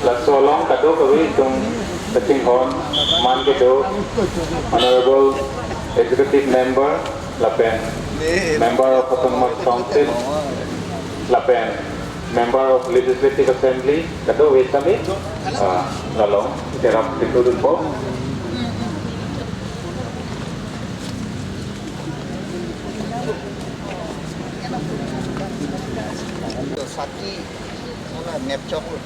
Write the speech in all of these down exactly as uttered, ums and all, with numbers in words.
Laso along kadokave atum kachinghon man kedo Honorable Executive Member lapen Member of Autonomous Council lapen Member of Legislative Assembly kadokave sami, ah, la along cherap kedo dunpo. Saki, wala nepchok lo.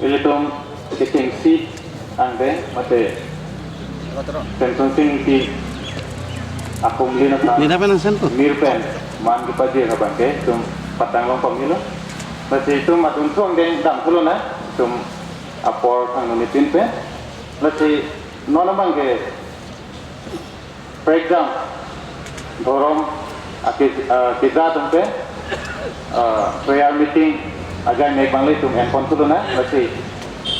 Ilitum kechengsi angdeng mate Semson Sing Ingti akum lina ta Nina pen asen ko? Mir pen man kepajir abangke itum patang long pamilo. Lasi itum atum thong deng dam thulo na itum apor thang nuni tin pen. Lasi non abangke Breakdown. Dhorom ake, eh, keja atum pen, eh, prayer meeting ajai mek abang le itum enpon thulo na, lasi.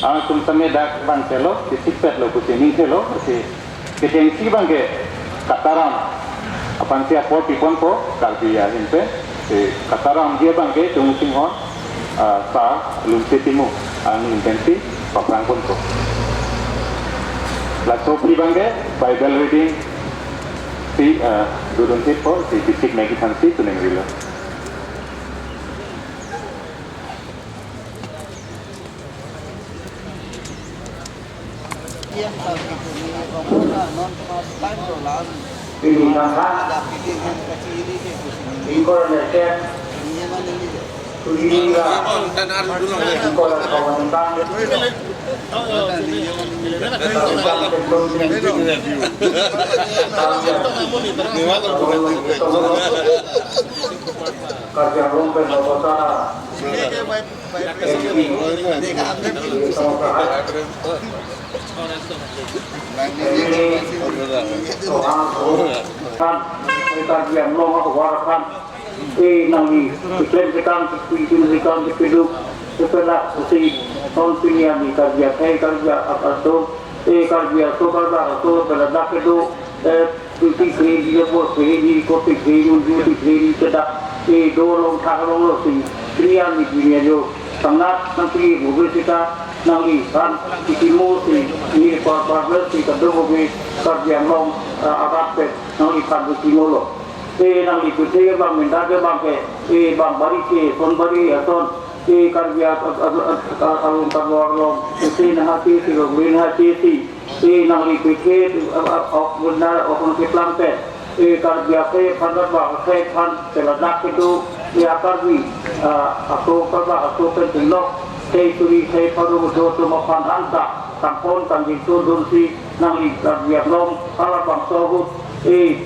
Atum tame dak abang chelo, kisikpet lo, kusining chelo, lasi. Kechengsi abangke, Kataram. Aphan si apor piponpo, Karbi ahin pen. Si Kataram dia abangke, Chungsinghon, ah, sa Lumse Timung, ang intensi, paprang ponpo. Laso aphi abangke, Bible reading, si, ah, dodun sitpo, si bisik negi thansi, tuning rilo. Karbi Anglong pen Lopotara. Kan, Karbi Anglong ahavar kan, eh, nangli, keklem sekang, keklem sekang, kepeduk, kepelak, si, non pini ami Karbi akhei, Karbi aso, eh, Karbi aso, Karbi aso, peladak kedo, eh, Tuti kredi ya bos kredi, kopi kredi, tuti kredi kedak, eh, dolong thaklong lo si, krian di dunia jo, sangat nanti bubur kita, nangli kan, iti mo si, ini par par si, kadung bubur, Karbi Anglong, eh, adat pet, nangli kan di timo lo. Eh, nangli puthe bang, minda ke bang ke, eh, bang bari ke, son bari, ason, eh, Karbi a-, a-, a-, a-, a-, alun Karbi Anglong, eh, si nahati, si lo, nahati, si, eh, nangli puthe, eh, eh, ok, benar, ok, nang keplang te, eh, Karbi akhei aphan, Karbi akhei aphan, peladak kedo, eh, Karbi, ah, aso, Karbi aso pen tinlok, khei suri, khei pharo do atum aphan anta, tangpon, tangjinso dunsi, nangli Karbi Anglong, halabangso ahut, eh,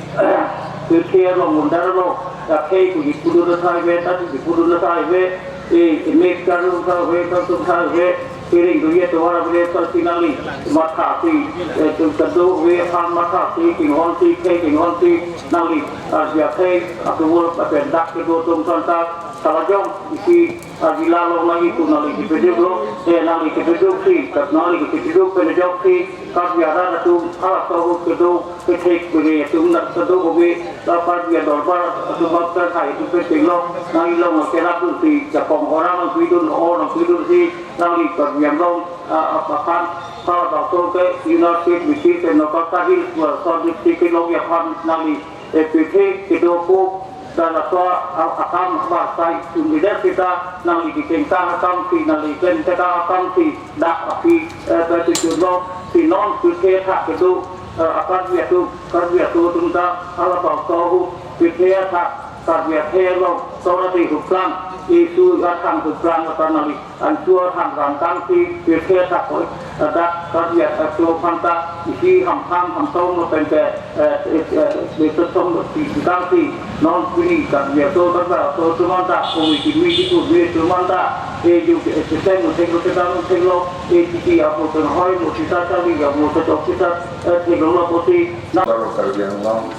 puthe along, mundar along, akhei kuji pudun asai ave, tati ji pudun asai ave, eh, mek karu asai ave, katum asai ave, kering duye tuwar ave, tati nangli, matha si, eh, tum kado ave, aphan matha si, kinghon si, khei kinghon si, nangli, Karbi akhei, atumul, apendak kedo atum aphan ta, salajong, isi, Ajila lo nangli tu nangli kepeduk lo, eh, nangli kepeduk si, kat nangli kepeduk penjok si, Karbi arat atum, halaso ahut kedo, kethek beri atum nak kedo beri, la Karbi adorbar atum bab kan hai atum penting lo, nangli lo nang kerak dun si, jakong orang nang pidun, orang nang pidun si, nangli Karbi Anglong, ah, ah, aphan, halabangso ke, United British and North Carolina, Salt Lake City lo aphan, nangli, eh, puthe kedo ko, dan laso a-, akam bahasa universitas nangli kechengkang akam si, nangli kechengkang akam si, dak aphi, eh, dak tujuh lo, si non puthe athak kedo, eh, Karbi atum, Karbi atum atum ta, halabangso ahut, puthe athak, Karbi akhei along, sora di huklang, isu athang huklang atan nangli, ansua thang rangkang si, puthe athak koi, dak Karbi atum aphan ta, isi hamphang hamtong lo pen ke, eh, eh, eh, betul tong lo si, kang si, non pini Karbi aso, Karbi aso atum aphan ta, koi kimi di tu, di atum aphan ta, eh, ju, eh, siteng, siteng lo, siteng lo, siteng lo, eh, titi apo teng hoi, mo sita tali, ya mo sita, sita, eh, siteng lo, lo, si, na. Baru Karbi Anglong,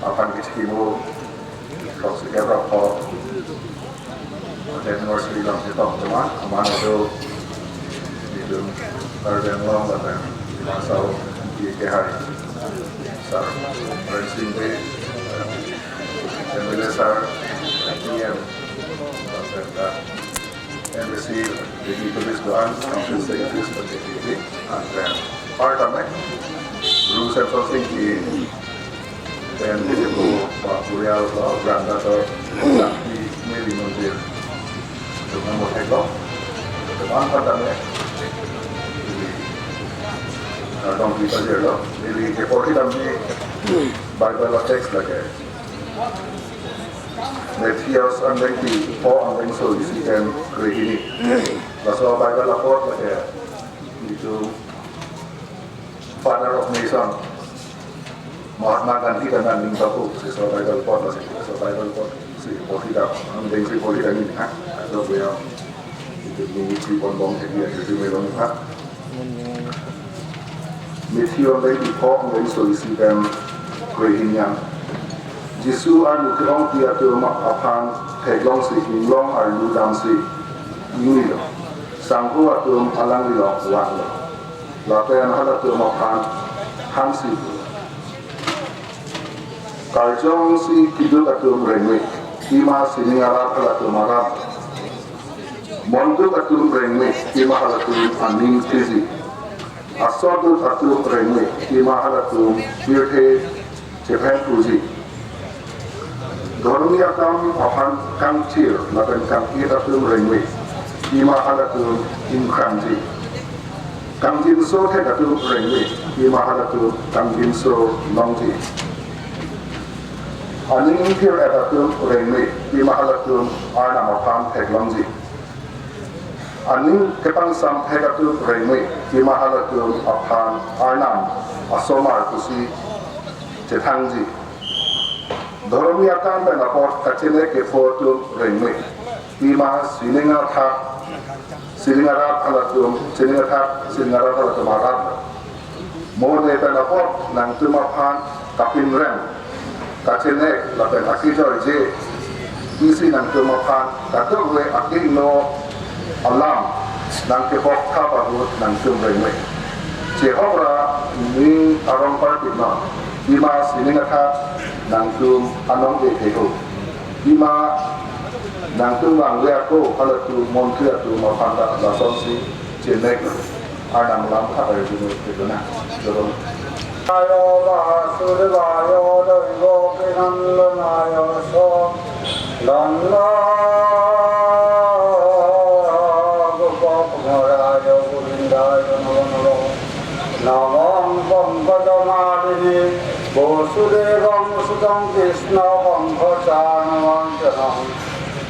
aphan keskimo, Rok sekian rok ko. Anniversary long si tong teman, aman itu, itu, Karbi Anglong, bahkan di masa di ke hari. Sir, Rensing Bey, M L A sir, E M, Embassy, dignitaries do-an, council secretaries, and then part of it, Guru Samson Singh ji, then Disciple Burial, granddaughter, Sakti Mary Mondir, the number head law, the one part of it, don't be a year law, maybe the forty damji Bible text like a Matthew andengpi pho, andengso isi pen krehini. Laso Bible apot lake itu Father of Nation, Mahatma Gandhi kan aning baku, laso Bible apot, laso Bible apot si pho kita, andengsi pho kita ni ha. Ajo beliau itu ni si pon bom jadi itu melon ha. Matthew andengpi pho, andengso isi pen krehini an. Jisu arni ke-ongpi atum aphan theklongsi inglong arlu damsi inglilo. Sangho atum alanglilo vanglo. Lapen halatum aphan thansi pulo, karjongsi keduk atum rengme, pima sining arat halatum arat. Monduk atum rengme, pima halatum aning keji. Asoduk atum rengme, pima halatum pirthe chephen puji. Dhormi akam aphan kangchir lapen kang-it atum rengme, pima halatum ingkangji. Kangjinso thek atum rengme, pima halatum kangjinso longji. Aning ingthir-et atum rengme, pima halatum Arnam aphan theklongji. Aning kepangsam thek atum rengme, pima halatum aphan Arnam asomar pusi chethangji. Dhormi akam pen apot kachene kepho atum rengme, pima sining athak, sining arat halatum, sining athak, sining arat halatum arat. Mo ne pen apot nangtum aphan kapinrem, kachene lapen akejoi je, isi nangtum aphan kadokave akehingno alam nangkebok thap ahut nangtum rengme. Chehok ra ning arong parpik non, pima sining athak nangtum anong e theho. Pima nangtum vangve ako halatum montri atum aphan ta lasonsi chenek. Arnam lam khabai jinu kedona. Jorom. Ayo Vasudevaya Devakinandanaya so Nanda Gopakumaraya Govindaya Namo Namo. Namang Pankajamalining Vasudevang Sutam Krishnapang Bhajanam Vandanam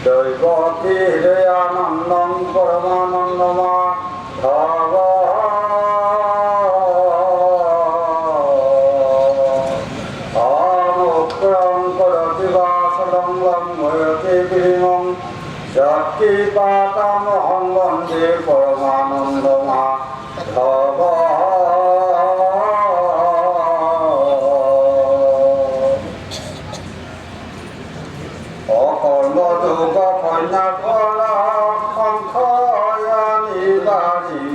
Devaki Hridayanandam Paramanandama Dhava Anugraham Karati Vasalam Lam Moyati Pilimang Jati Patam Aham Vande Paramanandama Dhava Okormo duk aphoi nat phola khongkhoi ani bari,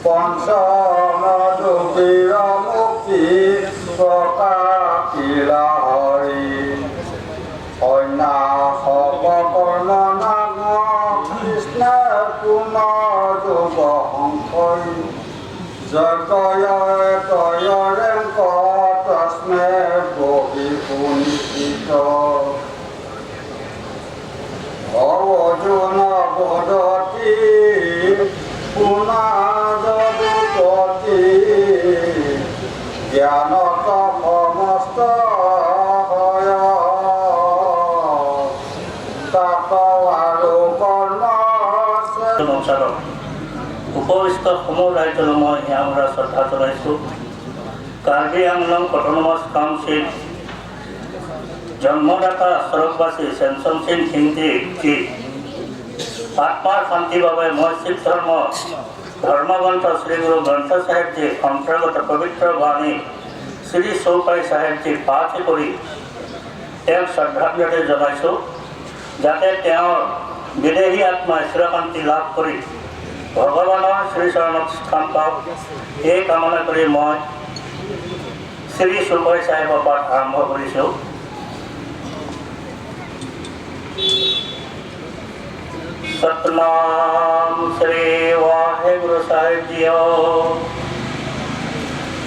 ponsomo duk pira mukti proka pila hari. Oina hopo kormo nangho Krishna kuno duk khongkhoi. Jakoya toya rengko tasme bohi punito. Ojuna bodoti puna jodutoti. Gyano ka phamasta hoya. Takawaru korma se. নমস্কাৰ। উপবিষ্ট সমূহ ৰাইজলৈ মই সেৱা শ্ৰদ্ধা জনাইছোঁ। কাৰ্বি Anglong autonomous council জন্মদাতা স্বৰূপবাসী ছেমছন সিং হিংদেজী আত্মাৰ শান্তিৰ বাবে মই শিখ ধৰ্ম ধৰ্মগ্ৰন্থ শ্ৰী গুৰু গ্ৰন্থ চাহেবজীৰ অন্তৰ্গত পবিত্ৰ বাণী শ্ৰী চৌপাই চাহেবজী পাঠ কৰি তেওঁক শ্ৰদ্ধাঞ্জলি জনাইছোঁ, যাতে তেওঁৰ বিদেহী আত্মাই চিৰশান্তি লাভ কৰি ভগৱানৰ শ্ৰীচৰণত স্থান পাওক, এই কামনা কৰি মই শ্ৰী চৌপাই চাহেবৰ পাঠ আৰম্ভ কৰিছোঁ। ਸਤਨਾਮ ਸ੍ਰੀ ਵਾਹਿਗੁਰੂ ਸਾਹਿਬ ਜੀਓ।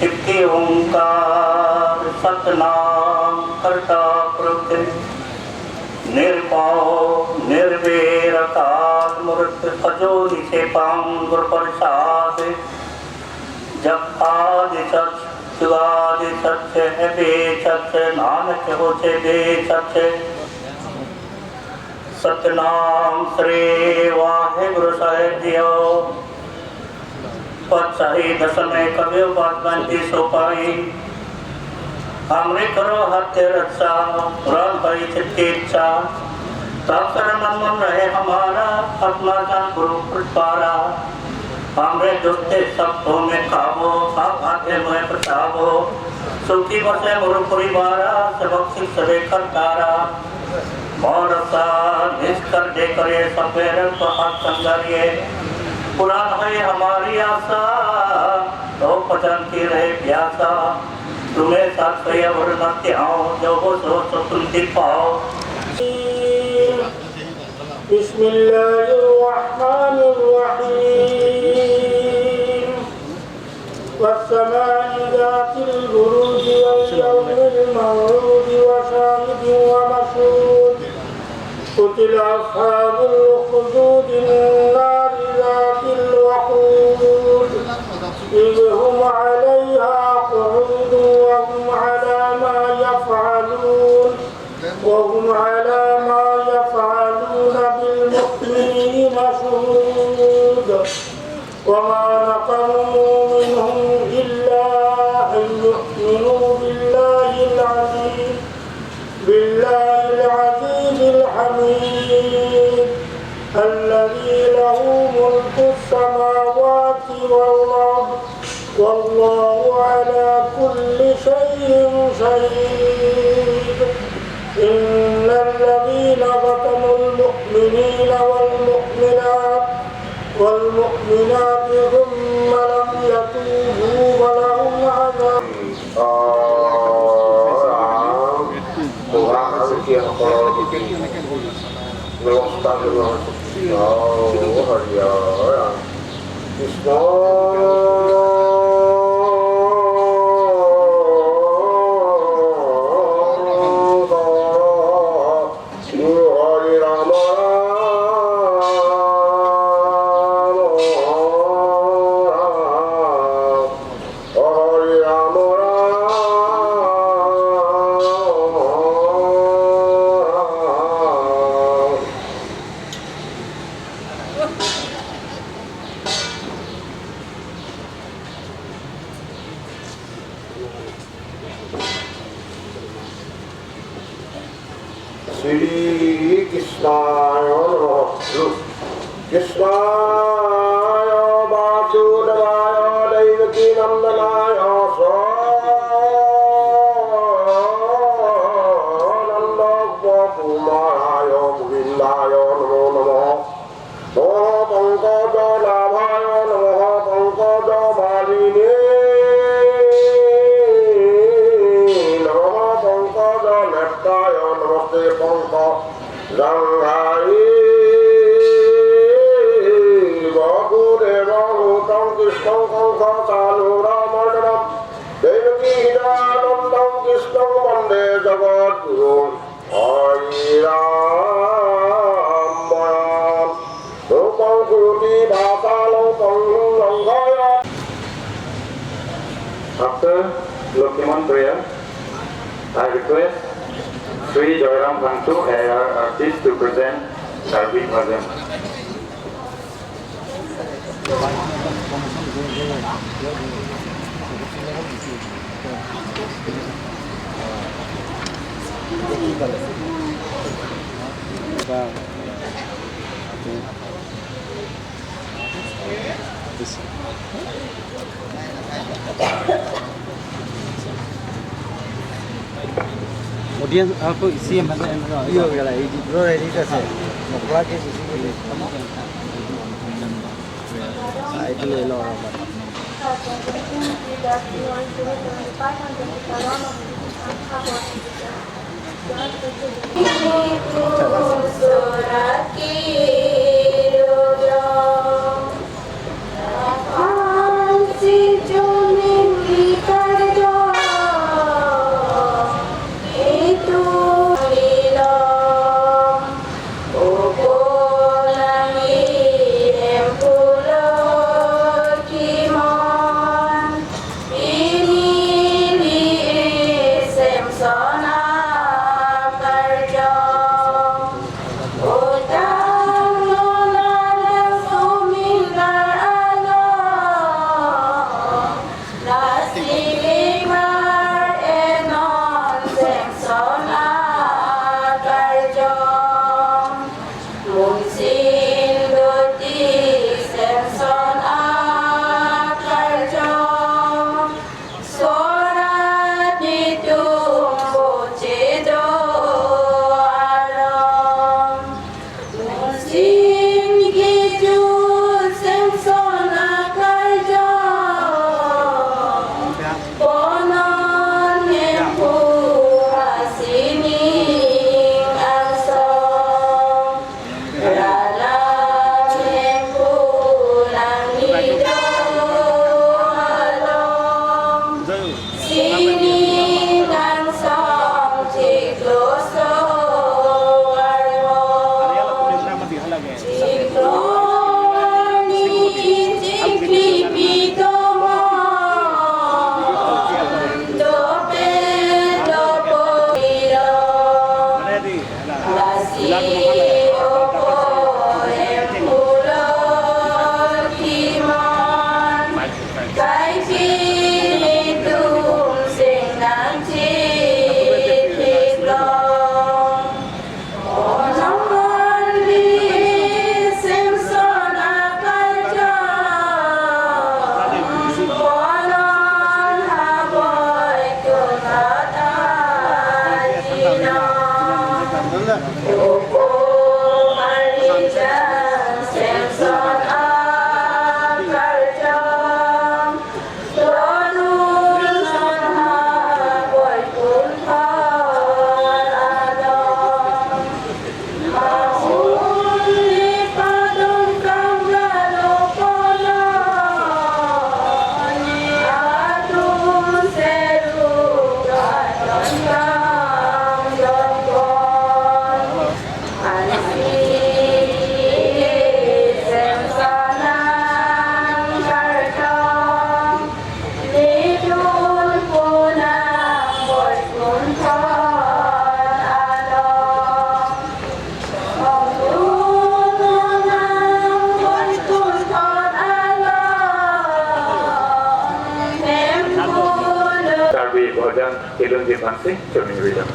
ਇਕ ਓੰਕਾਰ ਸਤਨਾਮ ਕਰਤਾ ਪੁਰਖ, ਨਿਰਭਉ ਨਿਰਵੈਰ ਅਕਾਲ ਮੂਰਤ, ਅਜੂਨੀ ਸੇਵੰਤ ਗੁਰ ਪ੍ਰਸਾਦ। ਜਪ ਆਦਿ ਸਚ, ਜੁਗਾਦਿ ਸਚ, ਹੈ ਵੀ ਸਚ, ਨਾਨਕ ਹੋਸੀ ਵੀ ਸਚ। ਸਤਨਾਮ ਸ੍ਰੀ ਵਾਹਿਗੁਰੂ ਸਾਹਿਬ JIO. Patsahi dasame kave upat banti sopai, hamre karo hathe raksa, pran hai chititsa, tak saran man rahe hamara, atma jan karo pratpara. Hamre duste sab to mein kabo, aap hathe mein patabo, sukhi base moro poribara, sabak sik sabe kartara. Mor sa niskar dekare sabe rang pahat sangarie. Puran hai hamari asa, to pajan ki rahe pyasa. Tumhe sat kaya varna tyao, jo bo so so tum di pao. بسم الله الرحمن الرحيم. والسماء ذات البروج واليوم الموعود وشاهد ومشهود. قتل أصحاب الأخدود النار ذات الوقود. إذ هم عليها قعود وهم على ما يفعلون وهم على ما يفعلون بالمؤمنين شهود. وما نقموا منهم إلا أن يؤمنوا بالله العزيز، بالله العزيز الحميد، الذي له ملك السماوات والأرض، والله على كل شيء شهيد. إن الذين فتنوا المؤمنين والمؤمنات والمؤمنات ثم لم يتوبوا فلهم عذاب. Shri Krishnaya namaha. Krishnaya Vasudevaya Devaki Nandanaya Nanda Kumaraya Govindaya namo namaha. Namaha Pankajanabayo, namaha Pankajamaline, namaha Pankajanetrayo, namaste Pankajanghaye. Vasudevang Hutang Krishnang Kansanudamardanam, Devaki Hidanandang Krishnang Vande Jagadgurung. Hari Ram Ram. Rupang Kruti Bhasa Lopang Langgaya. After Lokimon prayer, I request Sri Joyram Phangcho, A R artist, to present Karbi Bhajan. Audience, aku isi mana yang, iya, iya lah, ini bro, ini kasih. Mau keluar ke isi ini. Ah, itu lo, lo, lo. Karbi Bhajan, Ilun Jimansi, Choming Ridam.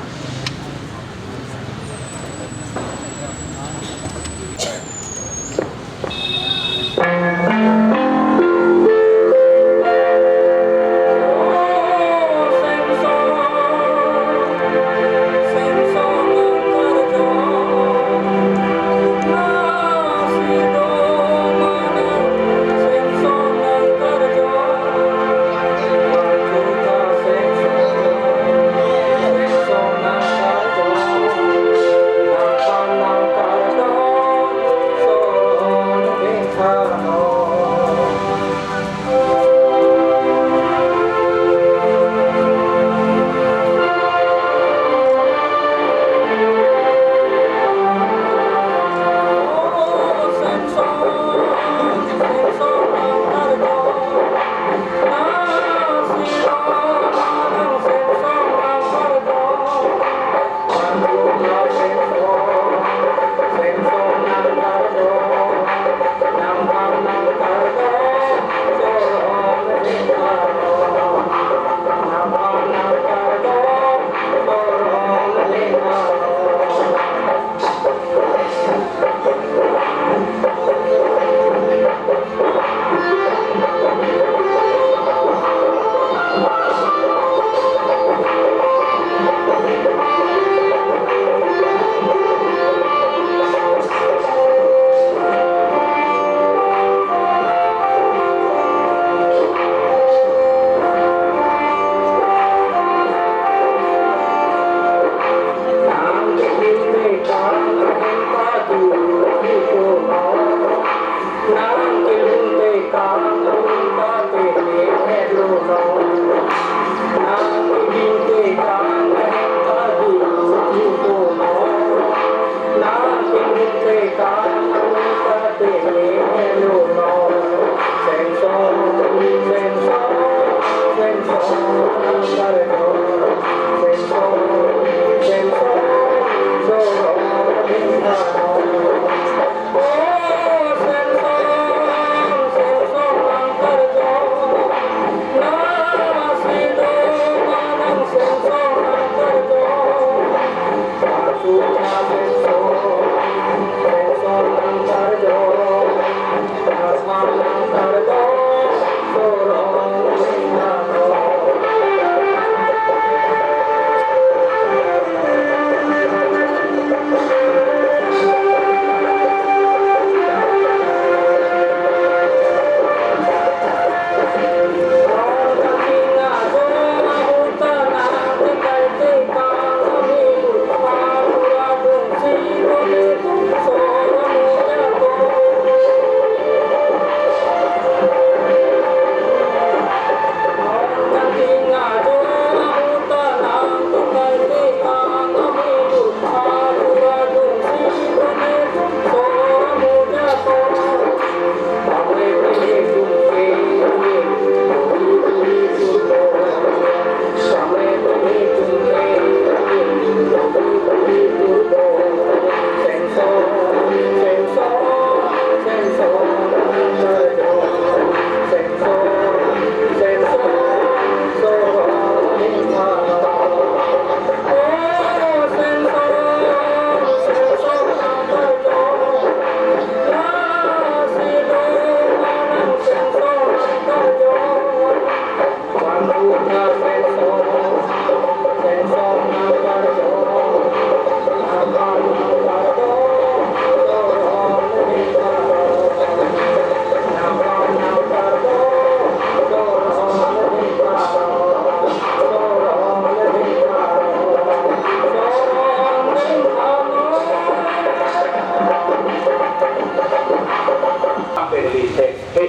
Neli thek, he,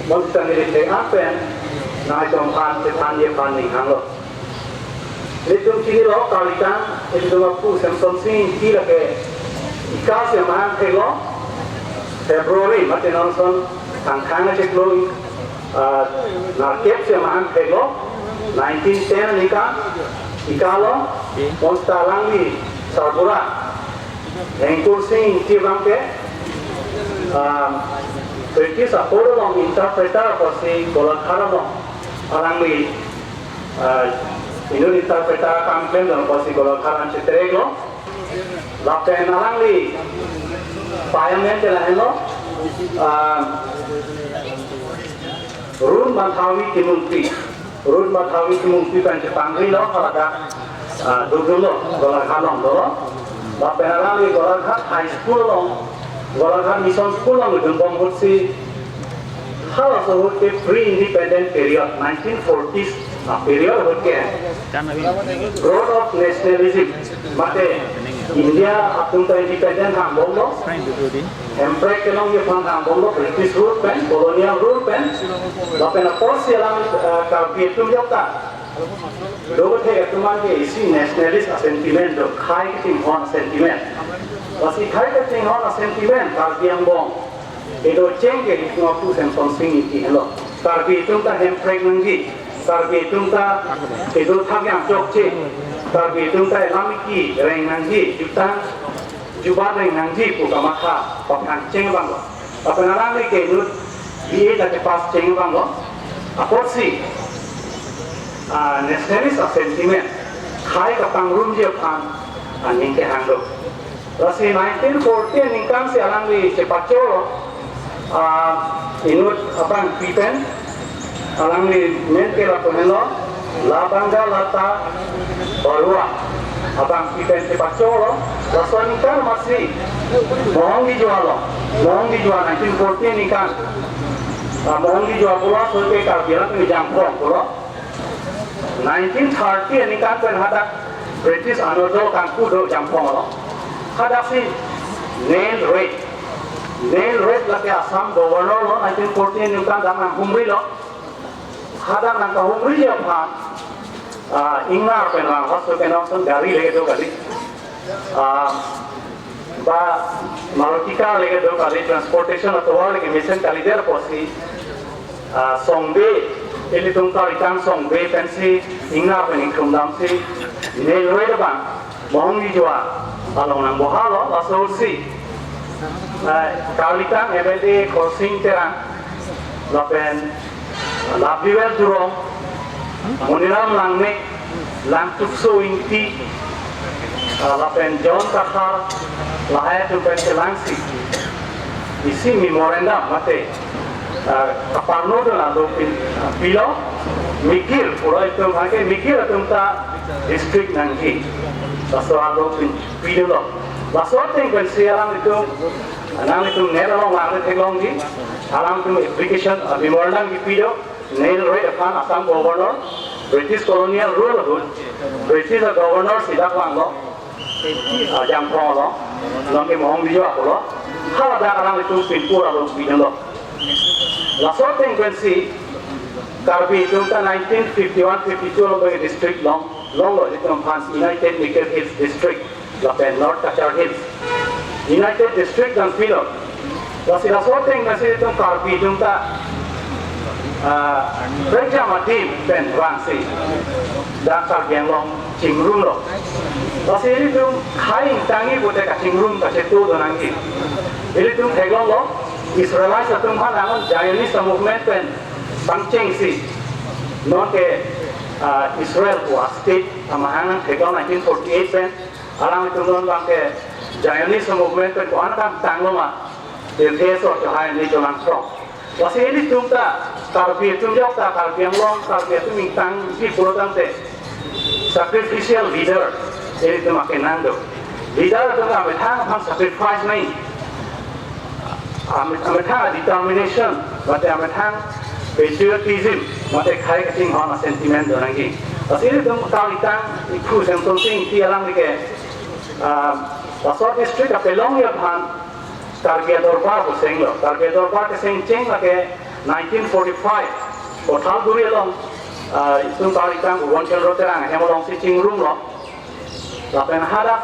mon sita neli thek-an pen, nangtum aphan chethanji aphan ning hanglo. Nelitum chinilo, kalitang, nelitum aphu Semsonsing Ingti lake, ika si amahang theklo, February, mate non ason, thangthang achiklo, ah, nerkep si amahang theklo, nineteen ten aningkan, ika lo, mon sita alangli, Sarbura, Hengkursing Ingti abang ke, ah, British apor along interpreter pusi Golaghat along alangli, ah, inut interpreter akam klemdam pusi Golaghat an chetereklo. Lapen alangli payam pen ke lahenlo, ah, Ruth Madhavi Timungpi. Ruth Madhavi Timungpi pen chepangrilo, haladak, ah, dodunlo, Golaghat along dolo. Lapen alangli Golaghat High School along, Golaghat Mission School along dun bom ahut si, halaso ahut ke pre-independent period, nineteen forties, ah, period ahut ke, growth of nationalism, mate India atum ta independent hangbomlo, hemprek kelongji aphan hangbomlo, British rule pen, colonial rule pen, lapen apotsi alang, eh, Karbi atum ajok ta, do thek atum an ke isi nationalist a-sentiment do, khei kachinghon a-sentiment. Lasi khei kachinghon a-sentiment, Karbi angbong kedo cheng ke itum aphu Semsonsing Ingti henlo. Karbi atum ta hemprek nangji, Karbi atum ta kedo thak jam chokche, Karbi atum ta elam eki reng nangji, jutang jubat reng nangji pu kamatha paphang cheng abanglo. Lapen alangli ke inut B A ta kepass cheng abanglo. Apotsi, ah, nationalist a-sentiment, khei kapangrumji aphan, ah, aning kehang do. Lasi nineteen forty aningkan si alangli chepacholo, ah, inut abangpi pen, alangli men ke lapu henlo, Labanga Lata Barua abangpi pen chepacholo, laso aningkan masi Mohong Dijua lo, Mohong Dijua nineteen forty aningkan, ah, Mohong Dijua pulo, so ke Karbi alam ke Jangphong pulo. Nineteen thirty aningkan pen hadak British anodol kangku do Jangphong along. Hadak si Neil Reid. Neil Reid lake Assam Governor lo, nineteen forty aningkan dak nanghumrilo. Hadak nangkahumri aphan, ah, ingnar pen lang, hos pen nangson gari lake do kali. Ah, ba Maruti car lake do kali, transportation atovar lake mesen kalidet pusi, ah, Songbe, ilitum Karitang Songbe pensi ingnar pen ingthum damsi, Neil Reid abang Mohong Dijua along nangbohalo, laso ahut si, ah, Karitang M L A Khorsing Terang, lapen Labiwel Durong, Moniram Langme, Langtukso Ingti, ah, lapen John Kathar, lahai atum pen chelangsi isi memorandum mate, ah, kaparno dun ado pin, ah, pilo, mikir pulo itum hake mikir atum ta district nangji. Laso ado pin pidolo. Laso ateng pensi alanglitum, nanglitum net along lang theklongji, alangtum application, ah, memorandum kipido, Neil Reid aphan Assam Governor, British colonial rule ahut, British a-Governor si dak vanglo, ah, Jangphong along, nonke Mohong Dijua pulo, haladak alanglitum pinpur along pidunlo. Laso ateng pensi, Karbi atum ta nineteen fifty-one fifty-two along district long, longlo, itum aphan United Mikir Hills District lapen North Cachar Hills United District nangpilo. Lasi laso ateng pensi itum Karbi atum ta, ah, prekjam adim pen vangsi dak Karbi Anglong chingrumlo. Lasi ilitum khei ingtangji pute kachingrum kachetu do nangji. Ilitum theklonglo, Israelites atum aphan angon Zionist movement pen pangchengsi, nonke, ah, Israel pu a-state amahang nangtheklong nineteen forty-eight pen, alanglitum non abangke Zionist movement pen ko-an kam tanglo ma, Ephesus chohai ni cholang throk. Lasi ilitum ta, Karbi atum ajok ta, Karbi Anglong, Karbi atum ingtangji pulo tangte, sacrificial leader, ilitum akenang do. Leader atum amethang aphan sacrifice nangji. Ame-, amethang determination, mate amethang patriotism, mate khei kachinghon a-sentiment do nangji. Lasi ilitum Karitang, iphu Semsonsing Ingti alangli ke, ah, laso district apelongji aphan, Karbi Adorbar pu seng lo. Karbi Adorbar keseng cheng lake nineteen forty-five Kothalguri along, ah, itum Karbi Tang Bhuban Chandra Terang ahem alongsi chingrumlo. Lapen hadak,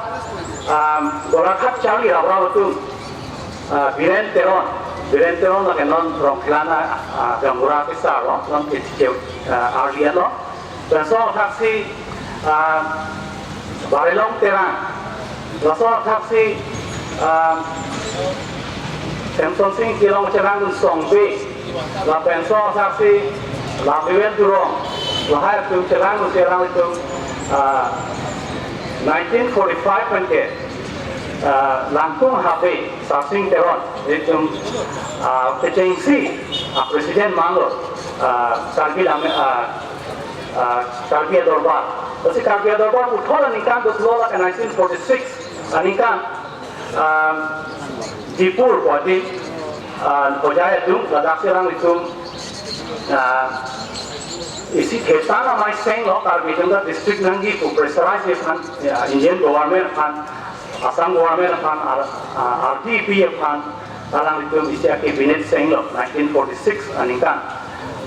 um, Golaghat charli raprap atum, ah, Biren Teron, Biren Teron lake non Rongkhelan, ah, gaonbura kesar lo, non ke, ke, ah, arlian lo. Laso athaksi, ah, Barelong Terang. Laso athaksi, ah, Semsonsing Ingti along chelangdun Songbe. Lapen laso athaksi Lamliwel Durong. Lahai atum chelangdun, chelang atum, ah, nineteen forty-five pen ke, ah, Langkung Habe, Sarsing Teron. Itum, ah, kechengsi, ah, president manlo, ah, Karbi Lam, ah, ah, Karbi Adorbar. Lasi Karbi Adorbar puthot aningkan dotlo lake nineteen forty-six aningkan, ah, Dipur Guwahati, ah, hojai adung, ladaksi alanglitum, ah, isi thetan amei seng lo, Karbi atum ta district nangji pu pressurize aphan, ya, Indian government aphan, Assam government aphan, R-, ah, R D P aphan, alanglitum isi a-cabinet seng lo, nineteen forty-six aningkan.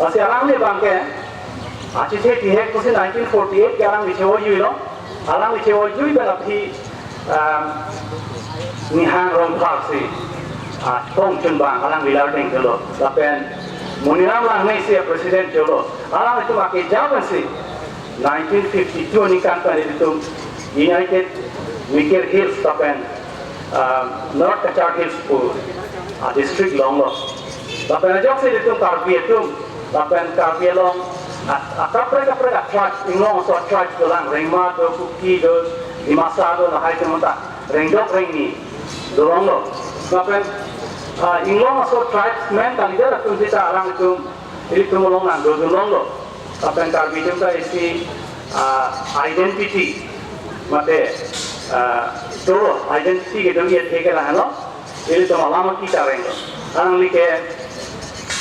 Lasi alangli abangke, achethe thihek pusi nineteen forty-eight ke alangli chevoijui lo, alangli chevoijui pen aphi, um, Nihang Rongphar si, ah, thong chunbang alangli lardeng cholo. Lapen Moniram Langnei si president cholo. Alanglitum akeja pensi nineteen fifty-two aningkan pen itum United Mikir Hills lapen, ah, North Cachar Hills pu, ah, district longlo. Lapen ajoksi itum Karbi atum, lapen Karbi along, ah, ah, kaprek kaprek a-tribe, inglong aso tribe dolang, Rengma do, Kuki do, Dimasa do, lahai atum ta rengdok rengni dolonglo. Lapen, ah, inglong aso tribesmen kalidar atum sita alanglitum, ilitum along nangdodun longlo. Lapen Karbi atum ta isi, ah, identity, mate, ah, to identity kedo iye theke lahenlo. Ilitum alam kita renglo. Alangli ke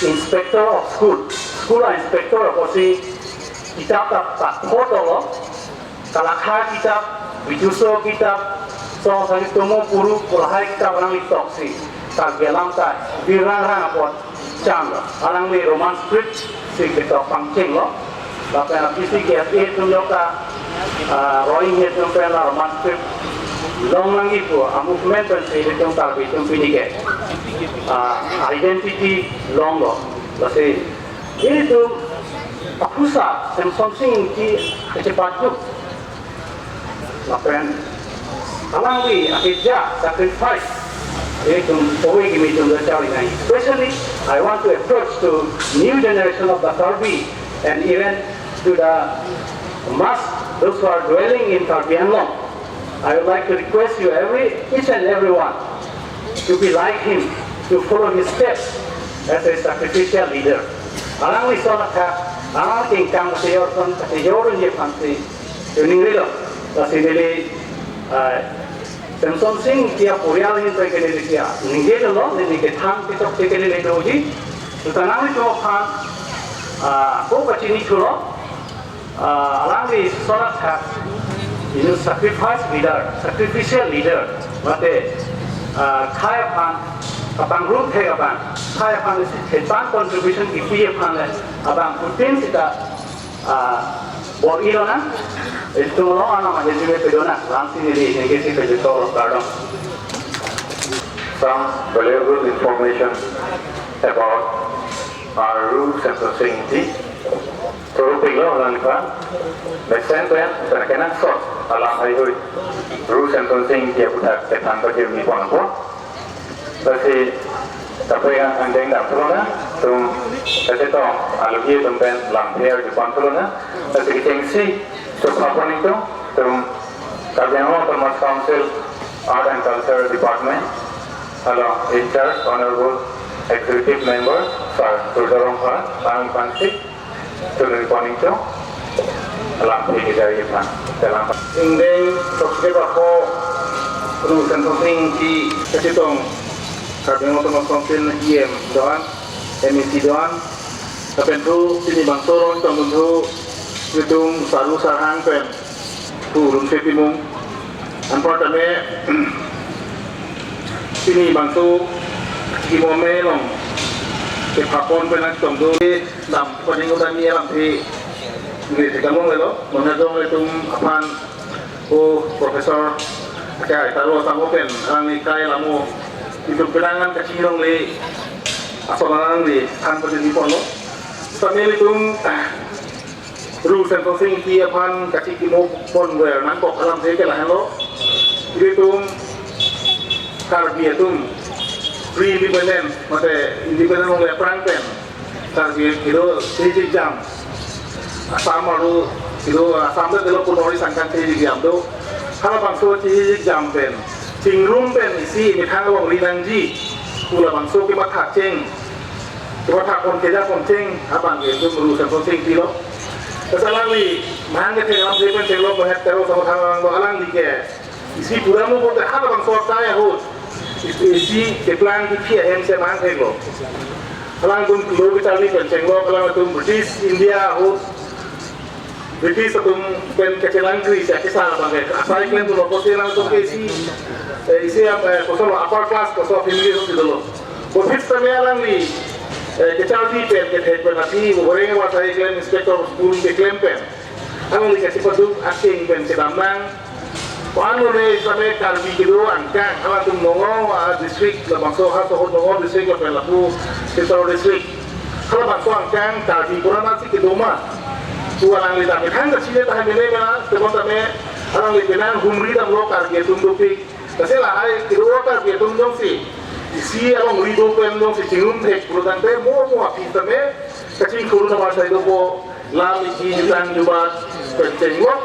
inspector of school, school a-inspector apotsi kitap ta, ta photo lo. Kalakha kitap, Bijuso kitap, Song Sari Tomo Puru, pu lahai kitap alangli toksi, Karbi alam ta birang rang apot cham lo. Alangli Roman script si ketok pangcheng lo. Lapen aphi si ke ase atum jok ta, ah, Rohingya atum pen la Roman script long nangji pu a-movement pensi itum Karbi atum pini ke, ah, identity longlo. Lasi ilitum aphusa Semsonsing Ingti kachepajut. Lapen alangli akeja, sacrifice, itum ove kimi atum ta charli nangji. Especially, I want to approach to new generation of the Karbi and even to the mass, those who are dwelling in Karbi Anglong. I would like to request you, every, each and everyone, to be like him, to follow his steps as a sacrificial leader. Alangli ason athak, alangli kengkang kachejor ason, kachejor unji aphansi, chuning rilo, lasi neli, ah, Semsonsing Ingti aporial ahin pen ke neli ningje lo, neli kethan kechokche ke neli doji, sutanang itu aphan, ah, ako kachini thulo, ah, alangli ason athak, you know, sacrifice leader, sacrificial leader, mate, ah, khei aphan, kapangrum thek aphan, khei aphan isi thetan contribution kipi aphan le, abangphutin sita, ah, bor-i lonang, itum along anam ahe jume pedonang, lamsi neli ningje si pejutong, kardom. Some valuable information about our Ru Semsonsing Ingti. Thurupiklo alangphan, mesen pen, pen kenangsot alam heihui Ru Semsonsing Ingti aputhak kethan pajirmi ponpo. Lasi, kaprek angdeng dam throna, itum, lasi tong, alohi atum pen lamthe arjupon throna, lasi kechengsi, sukhapon itum, itum, Karbi Anglong Autonomous Council Art and Culture Department along in charge Honorable Executive Member Sir Durga Rongphar, alangphansi, tuni pon ingtung, lamthe kejari aphan, dalam ingdeng, sokse bako, Ru Semsonsing Ingti kachetong, Karbi Anglong Autonomous Council E M do-an, M A C do-an, lapen thu, pini bangso along chetongdun thu, nelitum sarpo sarhang pen, thu Rumse Timung. Anparta me, pini bangso Imo me long ke phapon pen nangtum do dam paning udan ni alam thi ni thekam longlelo, mona jong ilitum aphan o Professor Akai Taro Sangho pen alangli kai lamo itum penang an kachinglongle ason alangli than pajirni ponlo. Sambil itum Ru Semsonsing Ingti aphan kachikimo ponver nangkok alam si ke lahenlo. Ilitum Karbi atum pre-independent mate independent longle aphrang pen Karbi kedo chehijik jam. Assam aru kedo Assam le delo punori sangkan chehijik jam do. Halabangso chehijik jam pen chingrum pen isi methang alongri nangji pu labangso kematha cheng, kematha pon keja pon cheng abang ke itum Ru Semsonsing Ingti lo. Lasi alangli mahang kethek alam si pen chenglo, Mohet Taro Sangho than alangli ke isi pura mo pote halabangso akai ahut isi keplang kephi ahem si mahang theklo. Alangtum kilo kacharli pen chenglo, alangtum British India ahut British atum pen kachelangkri si akesar abang ke asai klem pulo, kosi alangtum ke isi, eh, isi, eh, koson upper class koson family kosi dolo. Office tame alangli, eh, kacharli pen kethek pen aphi goreng wa sai klem, inspector school keklem pen alangli kachipaduk akeng pen kedam nang. Ko-an lo ne same Karbi kedo angkang, halatum Nongol, ah, district labangso, ha sohor Nongol district lapen lapu Silchar district. Halabangso angkang Karbi pura nasi kedo ma pu alangli ta methang kachile ta mene mena, tebon tame alangli penang humri damlo Karbi atum dopik. Lasi lahai kedo Karbi atum jongsi isi alongri do pen jongsi chingrum thek pulo tangte mo mo aphi tame kachingthur na mar sai dopo, lam isi jutang jubat pen chenglo.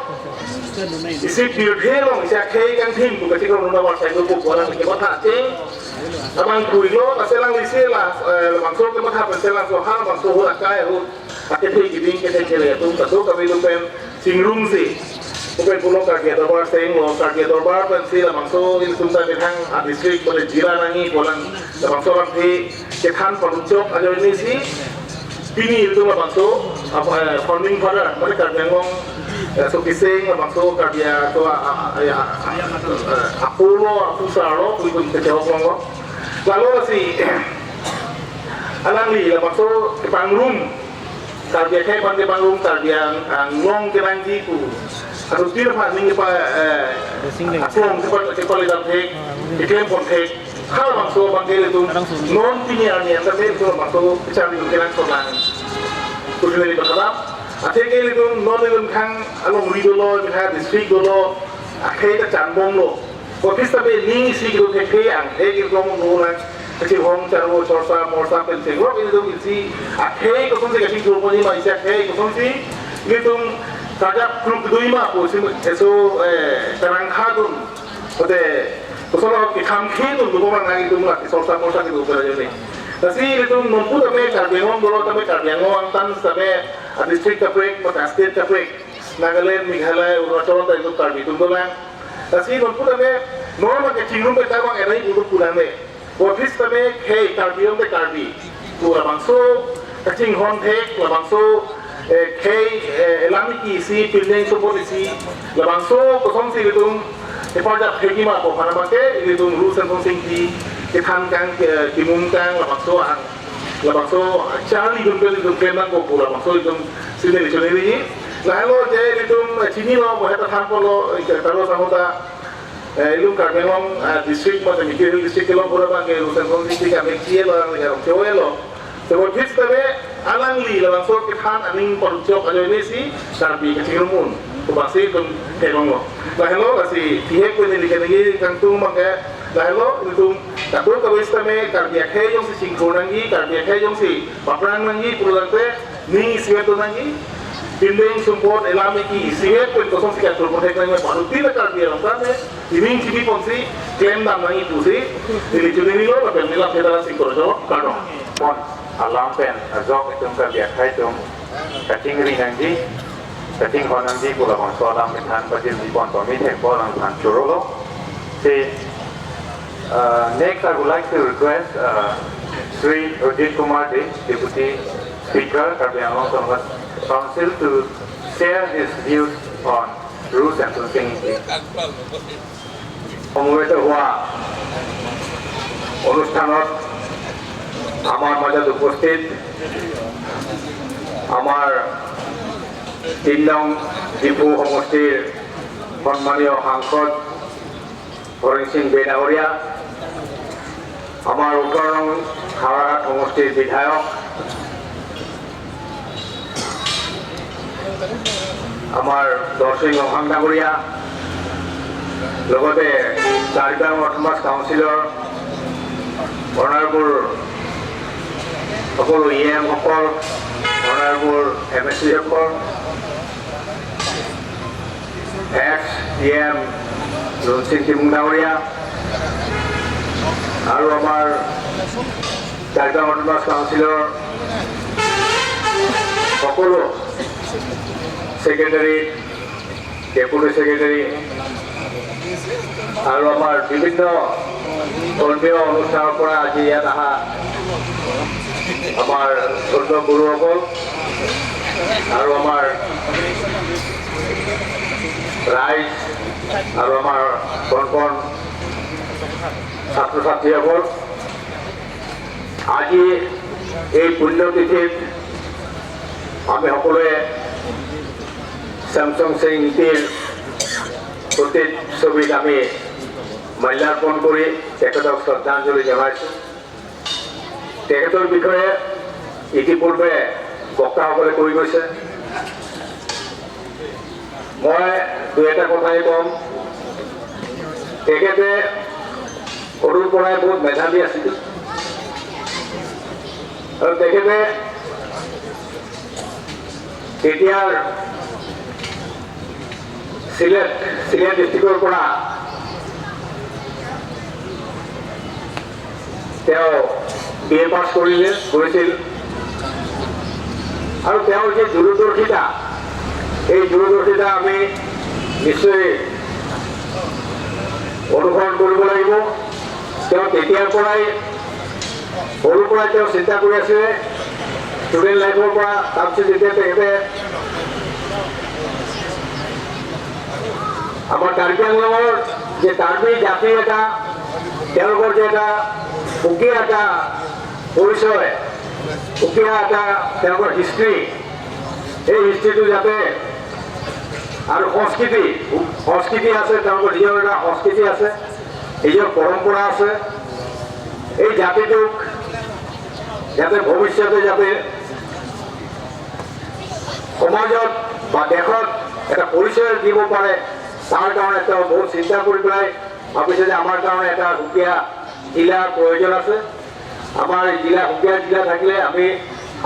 Isi pirthe along isi akhei kangthim pu kachingrum na mar sai dopo pu alangli kematha cheng. Abang puilo, lasi alangli si la, eh, labangso kematha pen si labangso halabangso ahut akai ahut akethe keding kethe kere atum ta do kave do pen chingrumsi. Open pulo Karbi Adorbar senglo, Karbi Adorbar pensi labangso ilitum ta methang a district mane jila nangji pu alam labangso alamthe kethan paluchok ajoine si pini ilitum labangso apa, eh, founding father mane Karbi Anglong, eh, so kiseng labangso Karbi a, so a, a, a, a, eh, apolo, apusarlo, pu itum kechehok longlo. Lalo si alangli labangso kepangrum Karbi akhei aphan kepangrum, Karbi Ang-, Anglong kenangji pu. Arutin aphan ning kepa, eh, aklong kepa, kepali dam thek, keklem pon thek. Halabangso abang ke ilitum non pini arni anta me ilitum labangso kecharli kelang solang. Kusineri berharap, athe ke ilitum non ilitum khang alongri dolo, methang district dolo, akhei ta chanbomlo. Office ta be ning isi kedo thekthe angthek ilitum lo nang kachinghon charvo chorsa morsa pen chengrok ilitum isi akhei kosonsi kachingthur ponji ma, isi akhei kosonsi ilitum kajak kluk dui ma pu isi eso, eh, karang khadun. Pote kosonlo kekhamkhe dun dubong nang ilitum la kachorsa morsa kedo pen ajoine. Lasi ilitum nonpu tame Karbi Anglong dolo tame Karbi Anglong angtan tame a district kaprek, pote a state kaprek. Nagaland, Meghalaya, Arunachal ta itum Karbi atum dolang. Lasi nonpu tame, non ma kachingrum pen ta bang enai itum pulang ne. Office tame khei Karbi Anglong te Karbi. Pu labangso kachinghon thek, labangso, eh, khei, eh, elam isi, pindeng sumpot isi, labangso kosonsi ilitum eparjap thekji ma pu aphan abang ke ilitum Ru Semsonsing Ingti kethan kang, ke, kimung kang labangso ang. Labangso charli dun pen ilitum klem nangkok pu labangso ilitum sineri choneri. Lahelo je ilitum chinilo, mo heta than ponlo, eh, Taro Sangho ta, eh, ilitum Karbi Anglong, eh, district mate Mikir Hills district kelong pura abang ke Ru Semsonsing Ingti kamek chelo, alangli arong chelo. Tebon phis tame alangli labangso kethan aning paluchok ajoine si Karbi kachingrum un pu abang si ilitum theklonglo. Lahelo lasi thihek pen neli keningje kangtung abang ke lahelo, ilitum kadokave sitame Karbi akhei jongsi chingthur nangji, Karbi akhei jongsi paphrang nangji pulo tangte ning isivet do nangji. Pindeng sumpot elam isi isivet pen kosonsi kachor ponthek nangji, baru tila Karbi alam tame ining chini ponsi klem dam nangji pusi neli choneri lo lapen neli lam theda singkor jo kardom. Pon alam pen ajok itum Karbi akhei atum kachingri nangji, kachinghon nangji pu labangso alam kethan pajirni pon pame thekpo alangphan chorolo. Si, uh, next I would like to request, uh, Shri Rajit Kumar Dey, Deputy Speaker, Karbi Anglong Autonomous Council to share his views on Ru Semsonsing Ingti. সমবেত হোৱা অনুষ্ঠানত আমাৰ মাজত উপস্থিত আমাৰ তিন নং ডিফু সমষ্টিৰ সন্মানীয় সাংসদ হৰেণ সিং বে ডাঙৰীয়া, আমাৰ ওঠৰ নং হাওৰাঘাট সমষ্টিৰ বিধায়ক, আমাৰ দৰসিং ৰংহাং ডাঙৰীয়া, লগতে কাৰ্বি আংলং অট'নমাছ কাউন্সিলৰ অনাৰেবল সকলো ই এম সকল, অনাৰেবল এম এ চি সকল, এক্স ই এম লুনচিং টিমুং ডাঙৰীয়া আৰু আমাৰ কাৰ্বি আংলং অট'নমাছ কাউন্সিলৰ সকলো ছেক্ৰেটাৰী, ডেপুটি ছেক্ৰেটাৰী আৰু আমাৰ বিভিন্ন ধৰ্মীয় অনুষ্ঠানৰ পৰা আজি ইয়াত অহা আমাৰ ধৰ্মীয় গুৰুসকল আৰু আমাৰ ৰাইজ আৰু আমাৰ কণ কণ ছাত্ৰ ছাত্ৰীসকল, আজি এই পুণ্যতিথিত আমি সকলোৱে ছেমছন সিং ইংতিৰ প্ৰতিচ্ছবিত আমি মাল্যাৰ্পণ কৰি তেখেতক শ্ৰদ্ধাঞ্জলি জনাইছো। তেখেতৰ বিষয়ে ইতিপূৰ্বে বক্তাসকলে কৈ গৈছে। মই দুই এটা কথাই ক'ম। তেখেতে সৰুৰ পৰাই বহুত মেধাৱী আছিল আৰু তেখেতে তেতিয়াৰ চিলেট, চিলেট ডিষ্ট্ৰিক্টৰ পৰা তেওঁ বি এ পাছ কৰিলে, কৰিছিল। আৰু তেওঁৰ যি দূৰদৰ্শিতা, এই দূৰদৰ্শিতা আমি নিশ্চয় অনুসৰণ কৰিব লাগিব। তেওঁ তেতিয়াৰ পৰাই, সৰুৰ পৰাই তেওঁ চিন্তা কৰি আছিলে, ষ্টুডেণ্ট লাইফৰ পৰা। তাৰপিছত যেতিয়া তেখেতে আমাৰ কাৰ্বি আংলঙৰ যে কাৰ্বি জাতিৰ এটা, তেওঁলোকৰ যে এটা সুকীয়া এটা পৰিচয়, সুকীয়া এটা তেওঁলোকৰ হিষ্ট্ৰী, এই হিষ্ট্ৰীটো যাতে, আৰু সংস্কৃতি, সংস্কৃতি আছে, তেওঁলোকৰ নিজৰ এটা সংস্কৃতি আছে, নিজৰ পৰম্পৰা আছে। এই জাতিটোক যাতে ভৱিষ্যতে যাতে সমাজত বা দেশত এটা পৰিচয় দিব পাৰে, তাৰ কাৰণে তেওঁ বহুত চিন্তা কৰি পেলাই ভাবিছে যে আমাৰ কাৰণে এটা সুকীয়া জিলাৰ প্ৰয়োজন আছে। আমাৰ জিলা, সুকীয়া জিলা থাকিলে আমি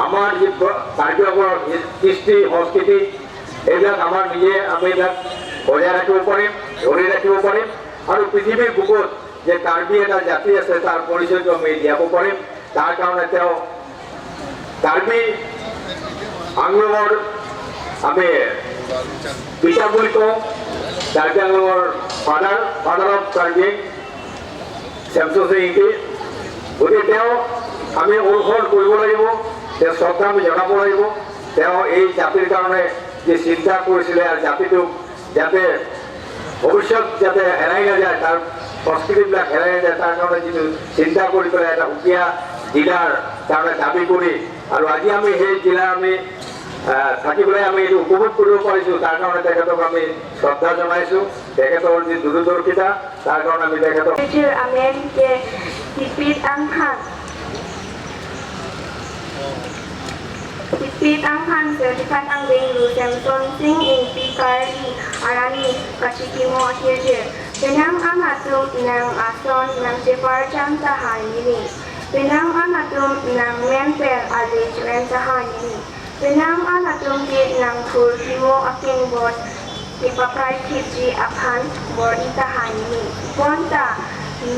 আমাৰ যি প্ৰ-, কাৰ্যকলাপ, কৃষ্টি, সংস্কৃতি, এইবিলাক আমাৰ নিজে আমি এইবিলাক বজাই ৰাখিব পাৰিম, ধৰি ৰাখিব পাৰিম। আৰু পৃথিৱীৰ বুকুত যে কাৰ্বি এটা জাতি আছে, তাৰ পৰিচয়টো আমি দিয়াব পাৰিম। তাৰ কাৰণে তেওঁ কাৰ্বি আংলঙৰ আমি পিতা বুলি কওঁ, কাৰ্বি আংলঙৰ ফাদাৰ, ফাদাৰ অফ কাৰ্বি, ছেমছন সিং ইংতি। গতিকে তেওঁ আমি অনুসৰণ কৰিব লাগিব, তেওঁ শ্ৰদ্ধা আমি জনাব লাগিব। তেওঁ এই জাতিৰ কাৰণে যি চিন্তা কৰিছিলে আৰু জাতিটোক যাতে ভৱিষ্যত যাতে হেৰাই নাযায়, তাৰ সংস্কৃতিবিলাক হেৰাই নাযায়, তাৰ কাৰণে যিটো চিন্তা কৰি পেলাই এটা সুকীয়া জিলাৰ কাৰণে দাবী কৰি, আৰু আজি আমি সেই জিলা আমি, আহ, থাকি পেলাই আমি এইটো উপভোগ কৰিব পাৰিছো, তাৰ কাৰণে তেখেতক আমি শ্ৰদ্ধা জনাইছো। তেখেতৰ যি দূৰদৰ্শিতা, তাৰ কাৰণে আমি তেখেতক Major Amen ke tipit angkhan. Tipit angkhan sertified angdeng Lu Semson Sing Ingti Karbi arani kachikimo ahirjir. Penang an atum nang ason nangcheparjam tahai nini. Penang an atum nangmen pen ale chemen tahai nini. Penang an atum ke nangphurkimo akengbor kepapraythipji aphan bor-i tahai nini. Bonta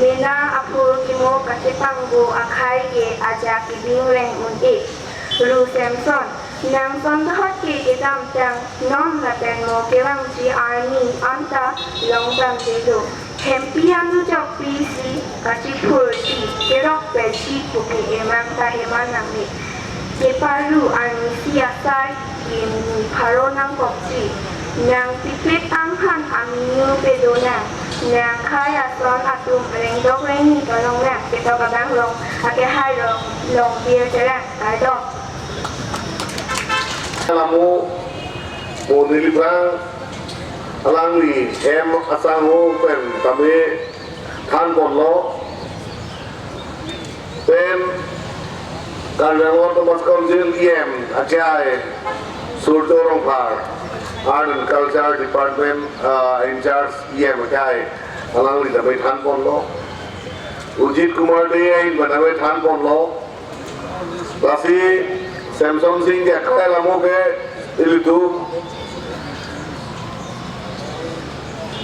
mena aphurkimo kachepangbo akhai ke ajak kebing reng un-e. Lu Semson, nang sondahot ke kedamtang non lapen mo kevangji arni anta longdamdelo. Hempi anujokpi si kachiphurji kerok pensi puke emang ta eman nangne. Keparu arnisi asai ke mini pharo nangkokji. Nang tipit angkhan aminu pedonang. Nangkhai ason atum rengdok rengni tolong nang ketok abang long akehai long long bir chelang kardom. Lamo mo neli phrang alangli hem asangho pen tame than ponlo. Pen Karbi Anglong Autonomous Council E M akehai Surjya Rongphar, Art and Culture Department, uh, in charge E M akehai, alangli tame than ponlo. Ujit Kumar Dey ahin tame than ponlo. Lasi Semson Sing Ingti akehai lamo ke ilitum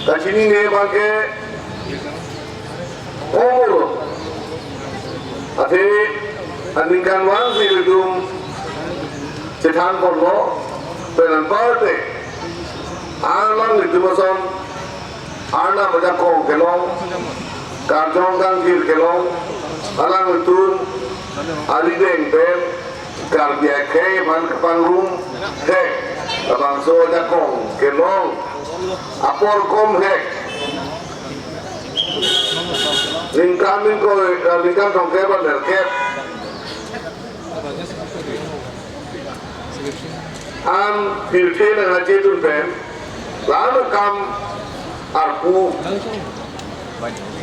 kachinine abang ke konglo. Athe aningkanvang si ilitum chethan ponlo, pen anparte alanglitum ason Arnam ajakong kelong, Karjong Kangkir kelong, alanglitum arideng pen Karbi akhei aphan kapangrum hek, labangso ajakong kelong apor kom hek. Ningkan ingkoi, eh, ningkan throngkep ra nerkep an pirthe nangkachetun pen, la-an akam arpu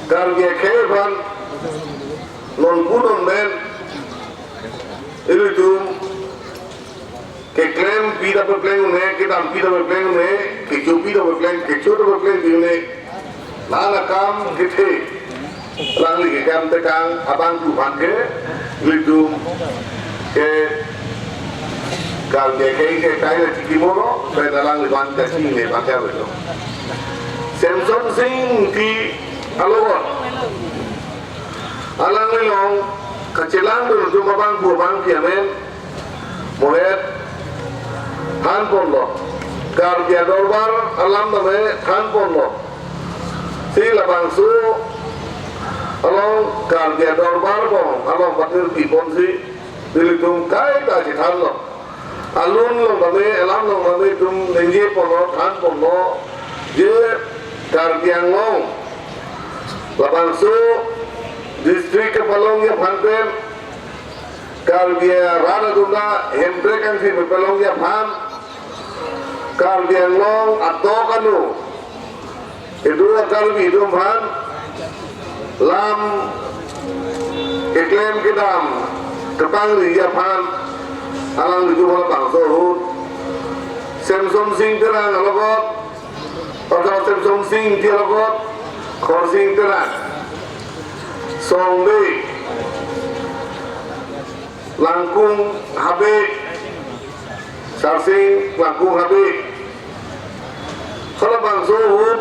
Karbi akhei aphan nonpu nonben ilitum keklempi ta pepleng un-e, kedampi ta pepleng un-e, kechopi ta pepleng, kecho ta peplengpi un-e. La-an akam kethe, alangli keklemtekang abangphu aphan ke ilitum ke Karbi akhei ke kaila chikimolo, pen alangliphan kachinine abang ke avelo. Semson Sing Ingti alongot alangli along kachelangdun atum abangphu abangpi amen mohet than ponlo. Karbi adorbar alam tame than ponlo. Si labangso along Karbi adorbar bong along patirpi ponsi nelitum kaita chethanlo. Alun along tame, alam along tame itum ningje ponlo, than ponlo, je Karbi Anglong labangso district kepalongji aphan pen, Karbi arat atum ta Hemprek angsi pepalongji aphan, Karbi Anglong atok anu kedo a-Karbi atum aphan lam keklem kedam kepangriji aphan alanglitum halabangso ahut Semson Sing Terang alongot, ortho Semson Sing Ingti alongot, Khorsing Terang, Songbe, Langkung Habe, Sarsing Langkung Habe, halabangso ahut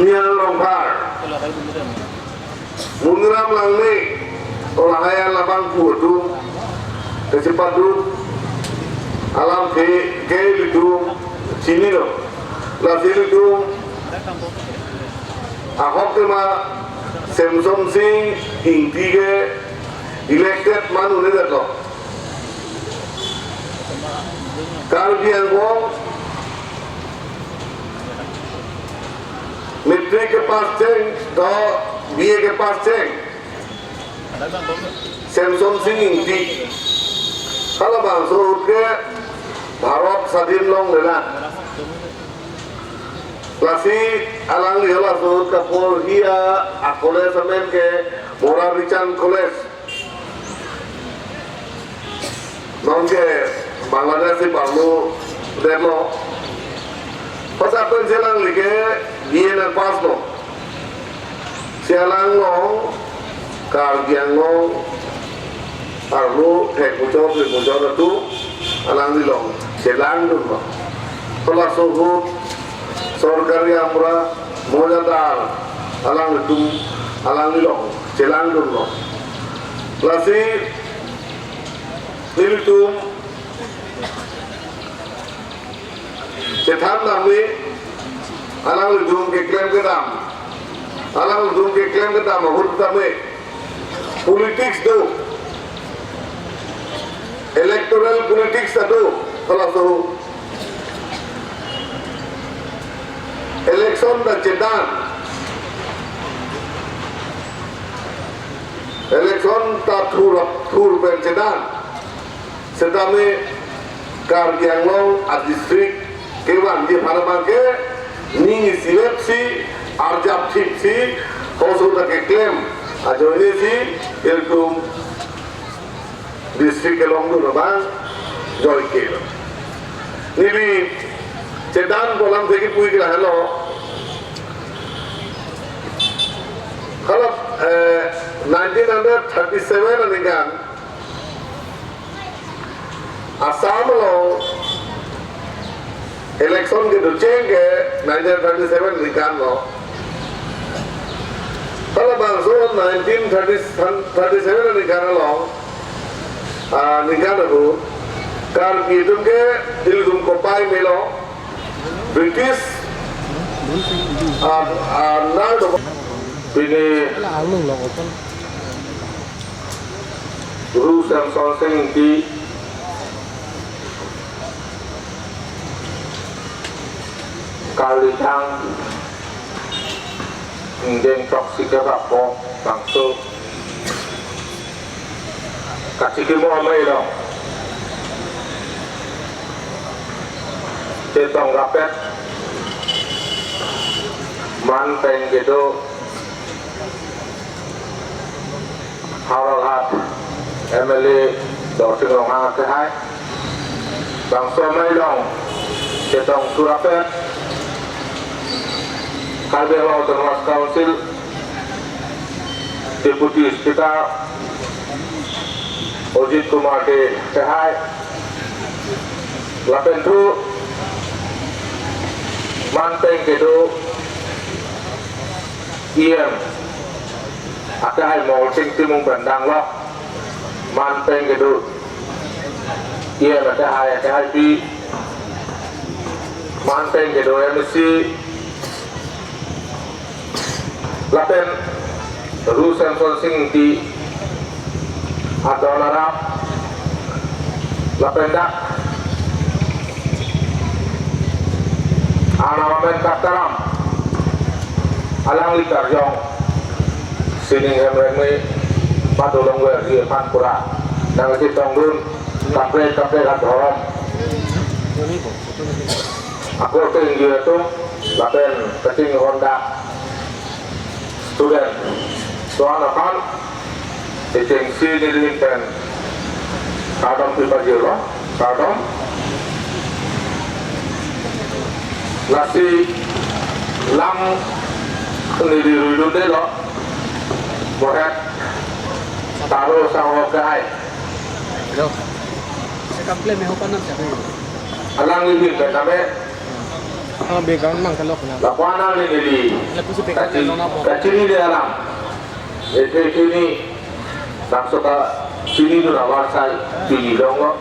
Niang Rongphar, Munram Langme, halahai alabangphu atum kachepatdun alamthe ke ilitum chinilo. Lasi ilitum ahok tema Semson Sing Ingti ke elected man un-edetlo. Karbi Anglong matric kepass cheng, to B A kepass cheng Semson Sing Ingti, halabangso ahut ke Bharat swadhin longlelang. Lasi alangli halaso ahut kaporhi a-college amen ke Morarichan College. Nonke Bangladesh si parlu detlo. Pas apen si alangli ke B A nangpasslo. Si alang along Karbi Anglong arlo thek muchot ri muchot atum alangli along chelangdunlo. Halaso ahut sorkari amra mojadar alanglitum alangli along chelangdunlo. Lasi nelitum chethan damji, alanglitum keklem kedam, alanglitum keklem kedam ahut tame politics do, electoral politics ta do, halaso election ta chedan, Election ta thur, thur pen chedan. Setame Karbi Anglong a-district kevanji aphan abangke ning isilepsi, arjapthipsi, halaso ta keklem ajoinesi ilitum district kelongdun abang joike lo. Neli chedan pu alamthe kipu ik lahelo. Hala, eh, nineteen hundred thirty-seven aningkan Assam along election kedocheng ke nineteen thirty-seven aningkan lo. Halabangso nineteen thirty, thirty-seven aningkan along, ah, aningkan ahut Karbi atum ke ilitum kopai melo, British, ah, ah, nang do. Pini Ru Semson Sing Ingti, Karlidang, ingdeng throksi kep ra pho bangso kachikimo amei along chetong rapet, man pen kedo Howraghat M L A Dorsing Ronghang akehai, bangso amei along chetong rapet, Karbi Anglong Autonomous Council Deputy Speaker Ajit Kumar Dey akehai, lapen thu man pen kedo E M akehai Molsing Timung pen danglo, man pen kedo E M akehai, akehaipi, man pen kedo M A C, lapen Ru Semson Sing Ingti adon arap, lapen dak Arnam amen Kataram, alangli karjong sining hem rengme padolongverji aphan pura nangchetongdun kaprek kaprek adhorom akorte ingjir atum lapen kachinghon dak student doan aphan kechengsi nelihin pen kardom pipajirlo, kardom. Lasi lam neli ruidundelo, Borhet Taro Saho akehai. Hello. Saya komplain, may hopa nam siya kayo. Alangli ahin pen tame. Ang background mang kalok na. Lapuan nangli neli. Lapu si background kachi-, lang na po. Kachinine alam. Ete chini, bangso kachinidun avarsai, chini longlo.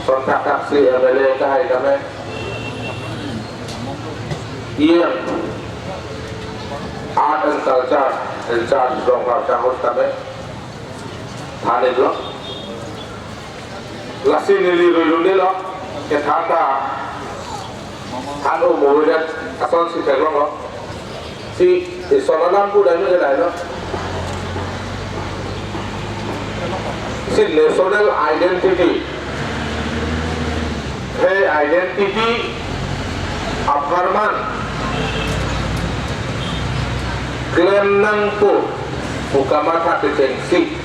Sontak taksi M L A akehai tame, E M Art and Culture in charge from Karchang House tame than-iklo. Lasi neli ruidundelo, kethan ta than-o mo-idet asonsi theklonglo. Si, si Sonam pu dai me ke dai lo. Si national identity. He identity apharman klem nangpo pu kamatha kechengsi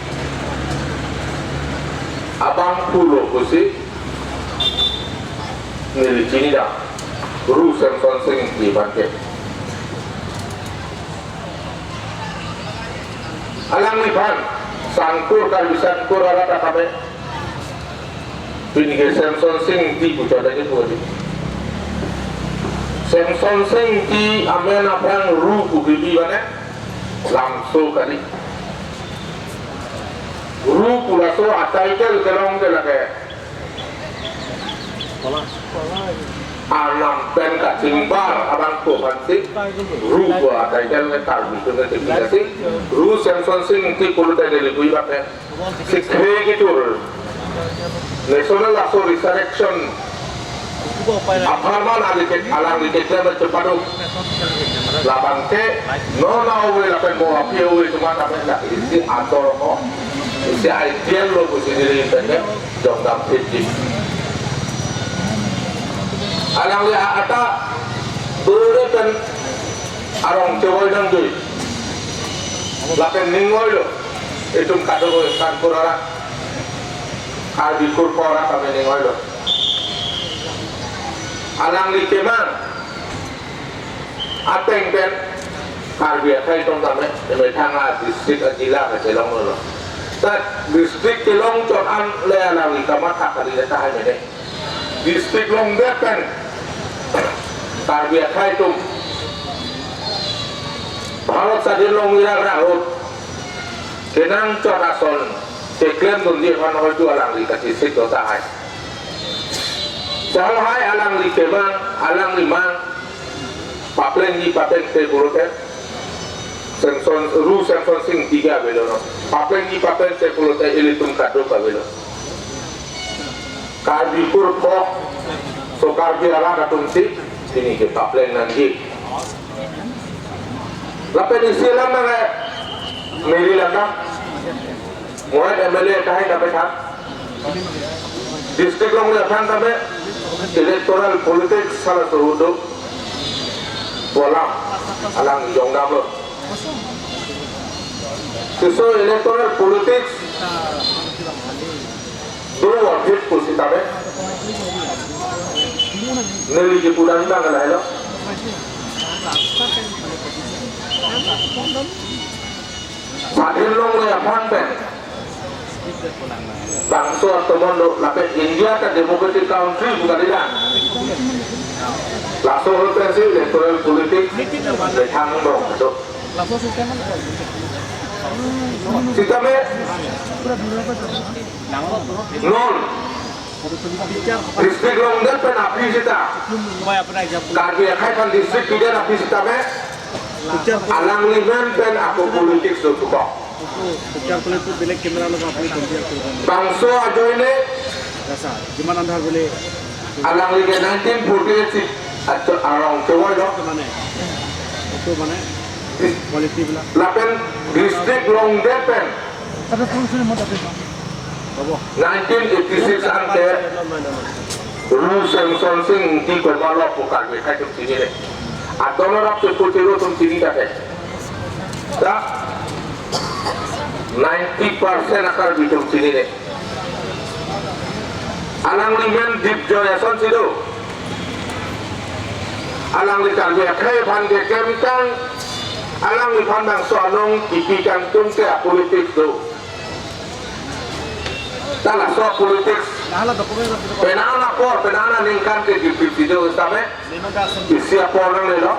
abang pulo pusi neli chinidam Ru Semson Sing Ingti aphan ke. Alangliphan Sangkur, Karbi Sangkur arat akame pini ke Semson Sing Ingti pu chodai ke pu kali. Semson Sing Ingti amen aphrang Ru pu kebi bane lamso kali. Ru pu laso a-title kelong ke lake Arnam pen kachingbar abang ko aphansi Ru pu a-title ne Karbi atum ne thepi lasi Ru Semson Sing Ingti pulote neli pu-i bak ke. Si khre ketur National Lasso Resurrection Apharman alike, alangli keklem chepaduk. Labangke non ave lapen mo aphi ave atum an lapen la isi ator ko, isi ideal lo pusi neli pen jongdam phitji. Alangli a-, ata dure pen arong chevoi nangji. Lapen ning oilo. Itum kadokave Kanpur arat, Karbi kurpo arat kami ning oilo. Alangli kemang ateng pen Karbi akhei atum tame, emethang a-district a-jila kachelonglo. Tat district kelong chot an le alangli kamatha kali tahai mene. District longdet pen Karbi akhei atum Bharat swadhin longji rak ahut kenangchot ason keklemdunji aphan hoitu alangli kachesik do tahai. Lahai alangli kemang, alangli mang, paplengji paplengte pulote, Semson, Ru Semsonsing Ingti ke avelo non. Paplengji paplengte pulote ilitum kadokave avelo. Karbi kurpo, so Karbi arat atum si, pini ke papleng nangji. Lapen isi alam nang, eh, Mary Lata, Mohit M L A tahai kape tha. District longle aphan kape, electoral politics sala suhudu. Bolam, alang jongdam lo. Seso electoral politics do worth it pusitame, neli kipudam bang lahelo. Swadhin longle aphan pen bangso atomon do, lapen India ta democratic country bukan tidak. Laso hol pensi electoral politics methang dong do. Sitame non district longdet pen aphi sita, Karbi akhei aphan district pidun aphi sitame, alangli men pen ako politics do tukok. Bangso ajoine, alangli ke nineteen forty-eight si acho arong chevoi lo. Lapen district longdet pen nineteen eighty-six an ke Ru Semsonsing Ingti komatlo pu Karbi akhei atum chinine. Adon arap chepu cheru atum chini kate. Ta ninety percent a-Karbi atum chinine. Alangli men Dipjoy asonsi do. Alangli Karbi akhei aphan ke kemtang, alangliphan bangso anong kipi kangtung ke a-politics do. Ta laso politics penang apor, penang aningkan ke dipik video sitame isi apor nanglelo.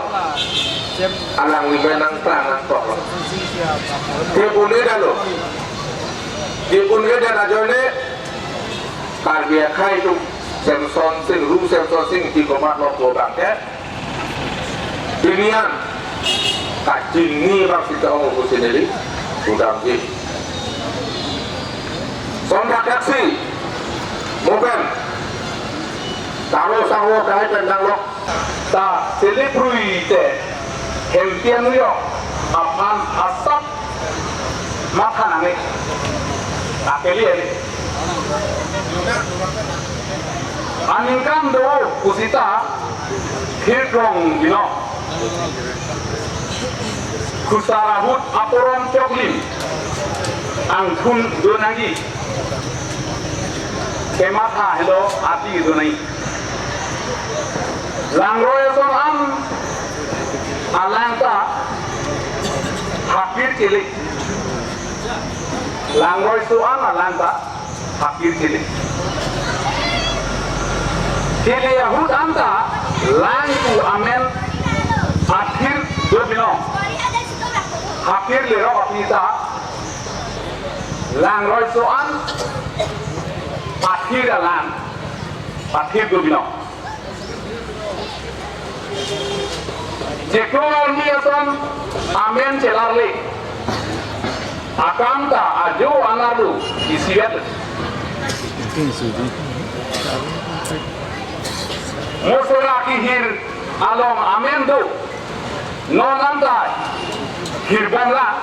Alangli men nangplang nangtoklo. Dipune dalo. Dipune dan ajoine Karbi akhei atum Semsonsing, Ru Semsonsing Ingti komatlo pu abang ke pini an kachini abang sita ong upu sinili udamji. Son thakthak si mo pen taro sangho kahai pen danglok ta silip rui te hempian uyo aphan asap matha nangne. Akeli eli. Aningkan do pusita thirkrong binong. Khusar ahut aporom choklim angthun do nangji. Kematha helo ati do nangji. Langroi ason an alang ta hapir kele. Langroi so an alang ta hapir kele. Kele ahut an ta lang pu amen athir do binong. Hapir lerok aphi ta langroi so an athir alang athir do binong. Chiklo arni ason amen chelarle. Akam ta ajo anerlo isivet. Mo sera kehir along amen do. Non anta hirbomlang.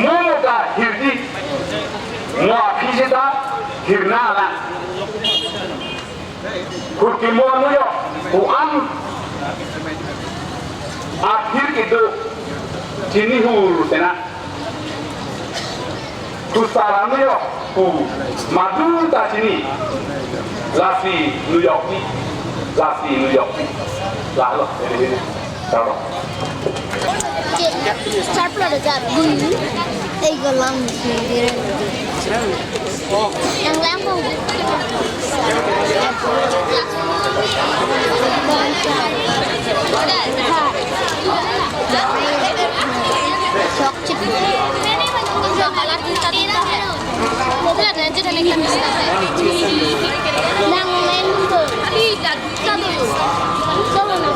Mo mo ta hirdi. Mo aphi seta hirnanglang. Kurkimo anujok, ko-an ahir kedo chini hur tena. Ko sar anujok, ko madu ta chini. Lasi nujokji, lasi nujokji. Lalo, ini, ini. Chalo. Start pula dah jat. Ei galam ni. Yang langkung. Sok chip. Sok alat kita. Nang main tu. Solo na.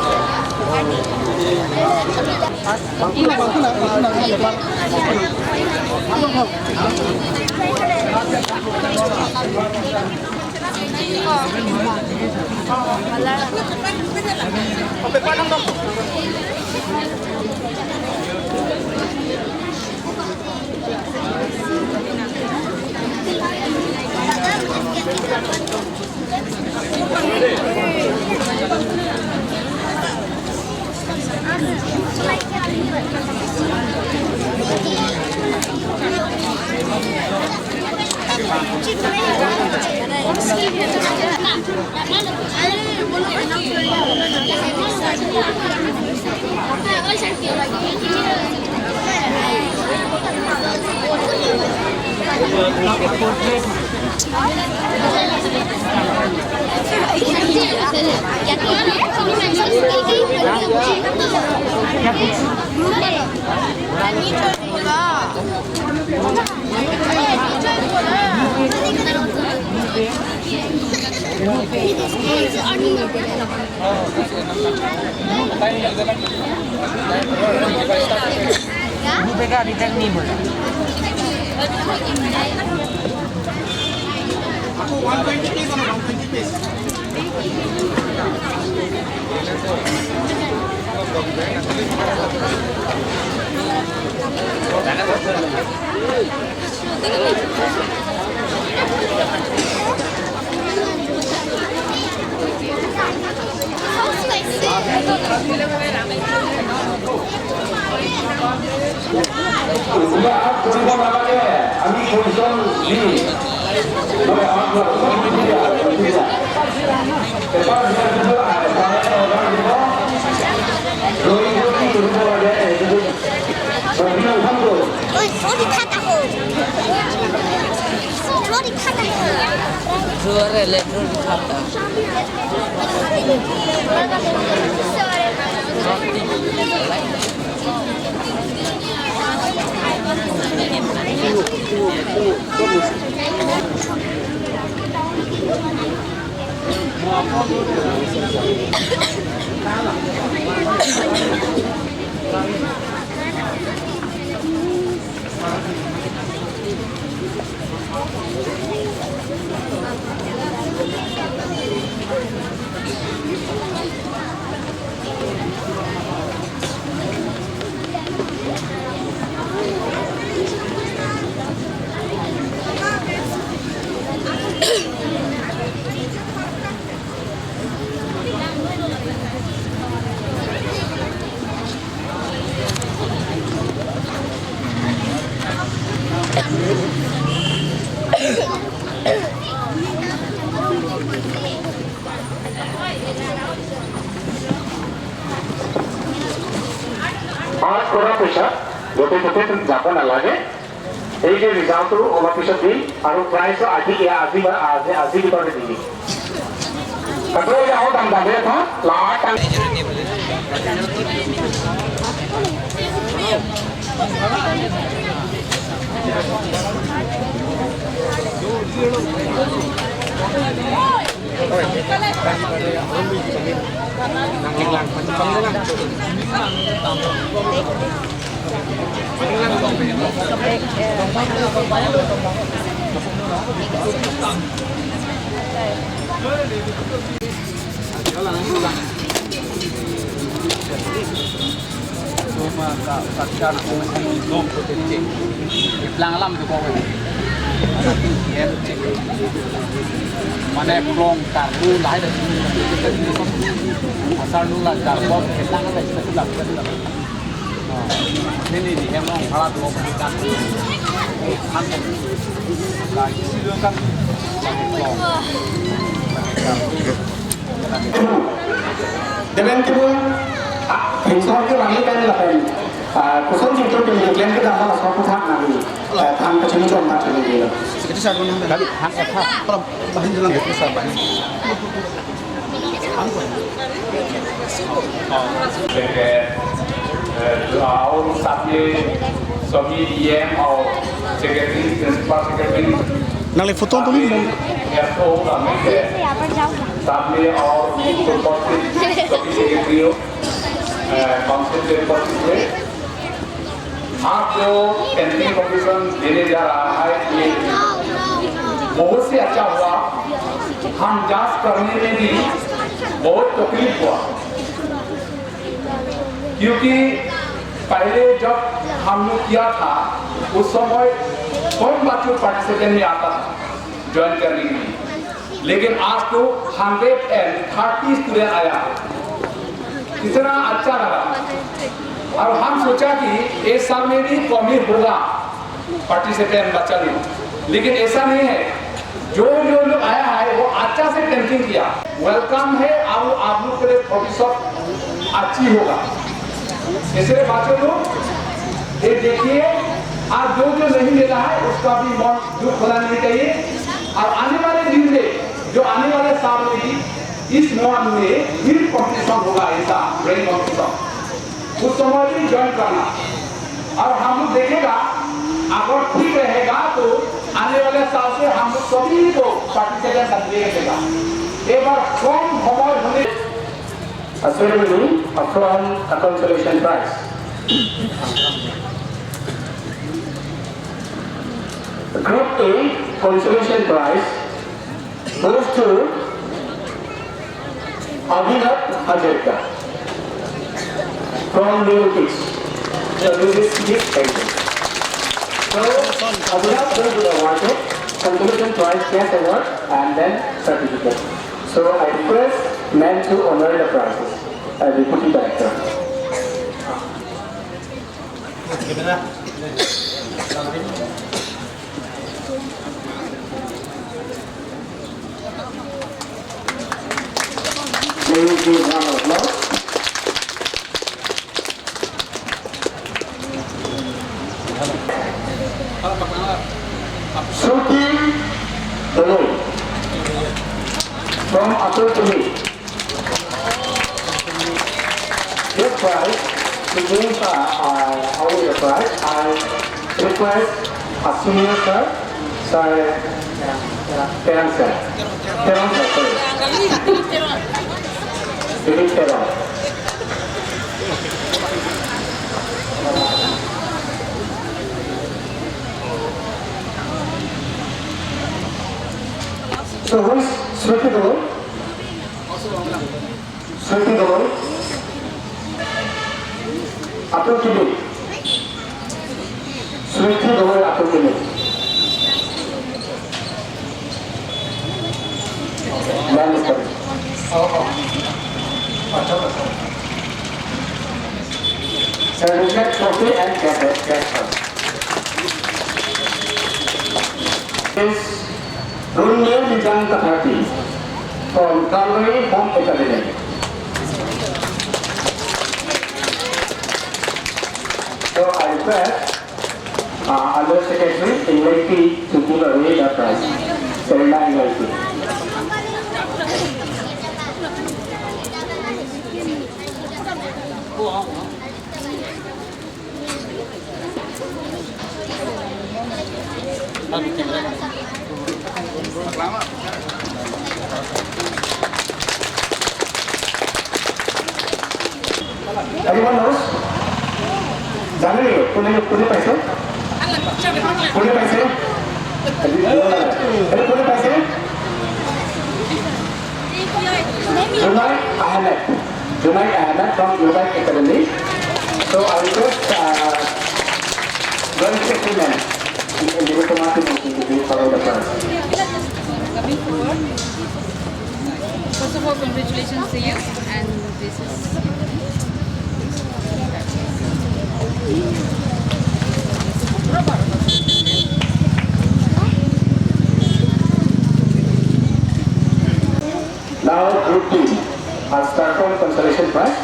One twenty piece, one twenty piece. Sudah, sudah, sudah, sudah. Ami question di. Boleh, ah, boleh. Cepat, dia dulu, ah, saya orang itu. Doi, doi, doi, doi, doi. Oi, sorry, khat ako. Sorry, khat ako. Sorry, le, sorry, khat ako. Pass করার পিছত গোটেই গোটেই যাব নালাগে। এই যে result-টো অলপ পিছত দিম আৰু prize-টো আজি, আজি বা আজি, আজি দিবলৈ দিম। Kaprek ya, oh, dam, dam, ya, tha? Lak, tang. Mane plong karlu lahai da. Asar nula jarbon ketang ada kita sudah kita sudah. Ini di hemong halat mau berikan. Kan. Lagi silakan. Plong. Deben kibun, ah, pension ke lagi kan lapen. Ah, koson jingtung ke klem ke dama asal puthak nang. Eh, than kacung jom na cuni dia. Sekali satu nang. Kali hang apa? Kalau bahan jalan itu sabar. Lekin, eh, और साथ में सभी DM और secretary, principal secretary, Nangli photo tu ni, Mom. SO का मैं से, साथ में और उपस्थित सभी सेक्रेटरियों, अ, काउंसिल के उपस्थित हुए। आज जो पेंटिंग कॉम्पिटिशन देने जा रहा है, ये बहुत ही अच्छा हुआ। हम जांच करने में भी बहुत तकलीफ हुआ, क्योंकि पहले जब हम लोग किया था, उस समय कम बच्चों पार्टिसिपेंट में आता था ज्वाइन करने के लिए, लेकिन आज तो हंड्रेड एंड थर्टी स्टूडेंट आया। इतना अच्छा लगा। और हम सोचा कि इस साल में भी कमी होगा पार्टिसिपेंट बच्चा लोग, लेकिन ऐसा नहीं है। जो जो लोग आया है वो अच्छा से पेंटिंग किया, वेलकम है। और आप लोग के लिए भविष्य अच्छी होगा। इसलिए बच्चों लोग ये देखिए, आज जो जो नहीं मिला है उसका भी मन दुख होना नहीं चाहिए। और आने वाले दिन में, जो आने वाले साल में भी इस मॉल में फिर कॉम्पिटिशन होगा, ऐसा ड्राइंग कॉम्पिटिशन, उस समय भी ज्वाइन करना। और हम लोग देखेगा, अगर ठीक रहेगा तो आने वाले साल से हम लोग सभी को पार्टिसिपेंट देगा। एक बार कम समय होने A ceremony of from a consolation prize. Group A consolation prize goes to Abhinav Hazarika from New Kids. So this is big, thank you. So Abhinav will be awarded consolation prize, cash award, and then certificate. So I request men to honor the prizes. Uh, Deputy Director. May we give round of applause? Shruti Doloi from Atul Tumi. This prize, to give, uh, uh, away the prize, I request a senior sir, sir, Terang sir. Terang sir, sorry. Dilip Terang. So who is Shruti Doloi? Shruti Doloi, Atul Tumi. Shruti Doloi, Atul Tumi. Ma'am is coming. Oh, oh. Certificate, trophy and cap, cap. Is Runne Lijang Kathati from Calvary Home Academy. So I request, uh, Under Secretary English to give away the prize. Serena English. Everyone knows? জানে নেকি? কোনে, কোনে পাইছে? কোনে পাইছে? এইটো কোনে পাইছে? Ahmed, Junaid Ahmed from Junaid Academy. So I request, uh, Ganesh Academy, Niruttama Timung to be followed the first. Coming forward. First of all, congratulations to you. And this is Now group team has performed consolation prize.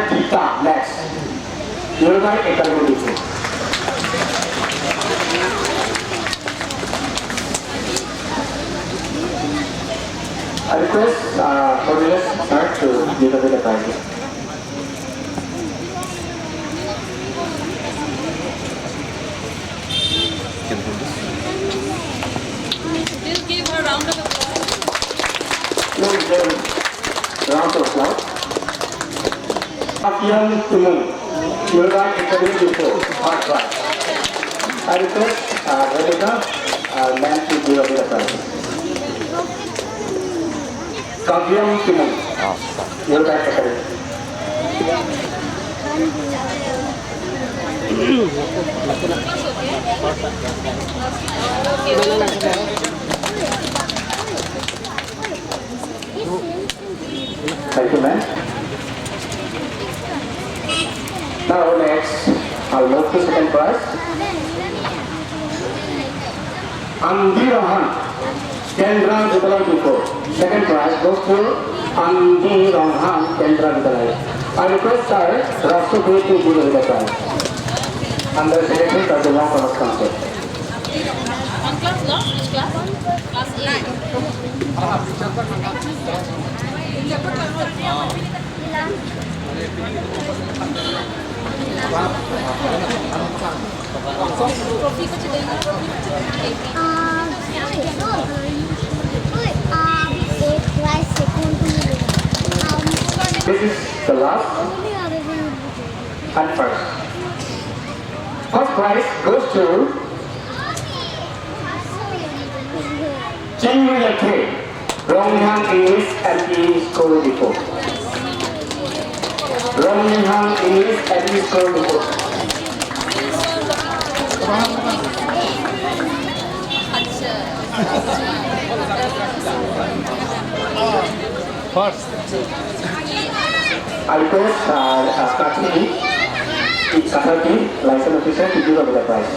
Dita, next. You're right, Academy. I request, uh, Cornelius sir to give away the prize. Please give her round of applause. Please give round of applause. Apian Timung, Yoga Academy before, hard work. I request, uh, Rebecca, uh, ma'am to give away the prize. Kaviam Timung, Yoga Academy. Thank you, ma'am. Now next, I'll move to second prize. Andi Ronghang, Kendra Vidyalaya before. Second prize goes to Andi Ronghang, Kendra Vidyalaya. I request sir, Rashtra Guru to give the prize. Under secretary, Karbi Anglong Commerce Council. On class, no? Which class? Class eight. This is the last and first. First prize goes to Chingru Yathe, Ronghang English L P School Diphu. Ronghang English L P School Diphu. First. I request, uh, uh, Kathi, Kathi, license officer, to give away the prize.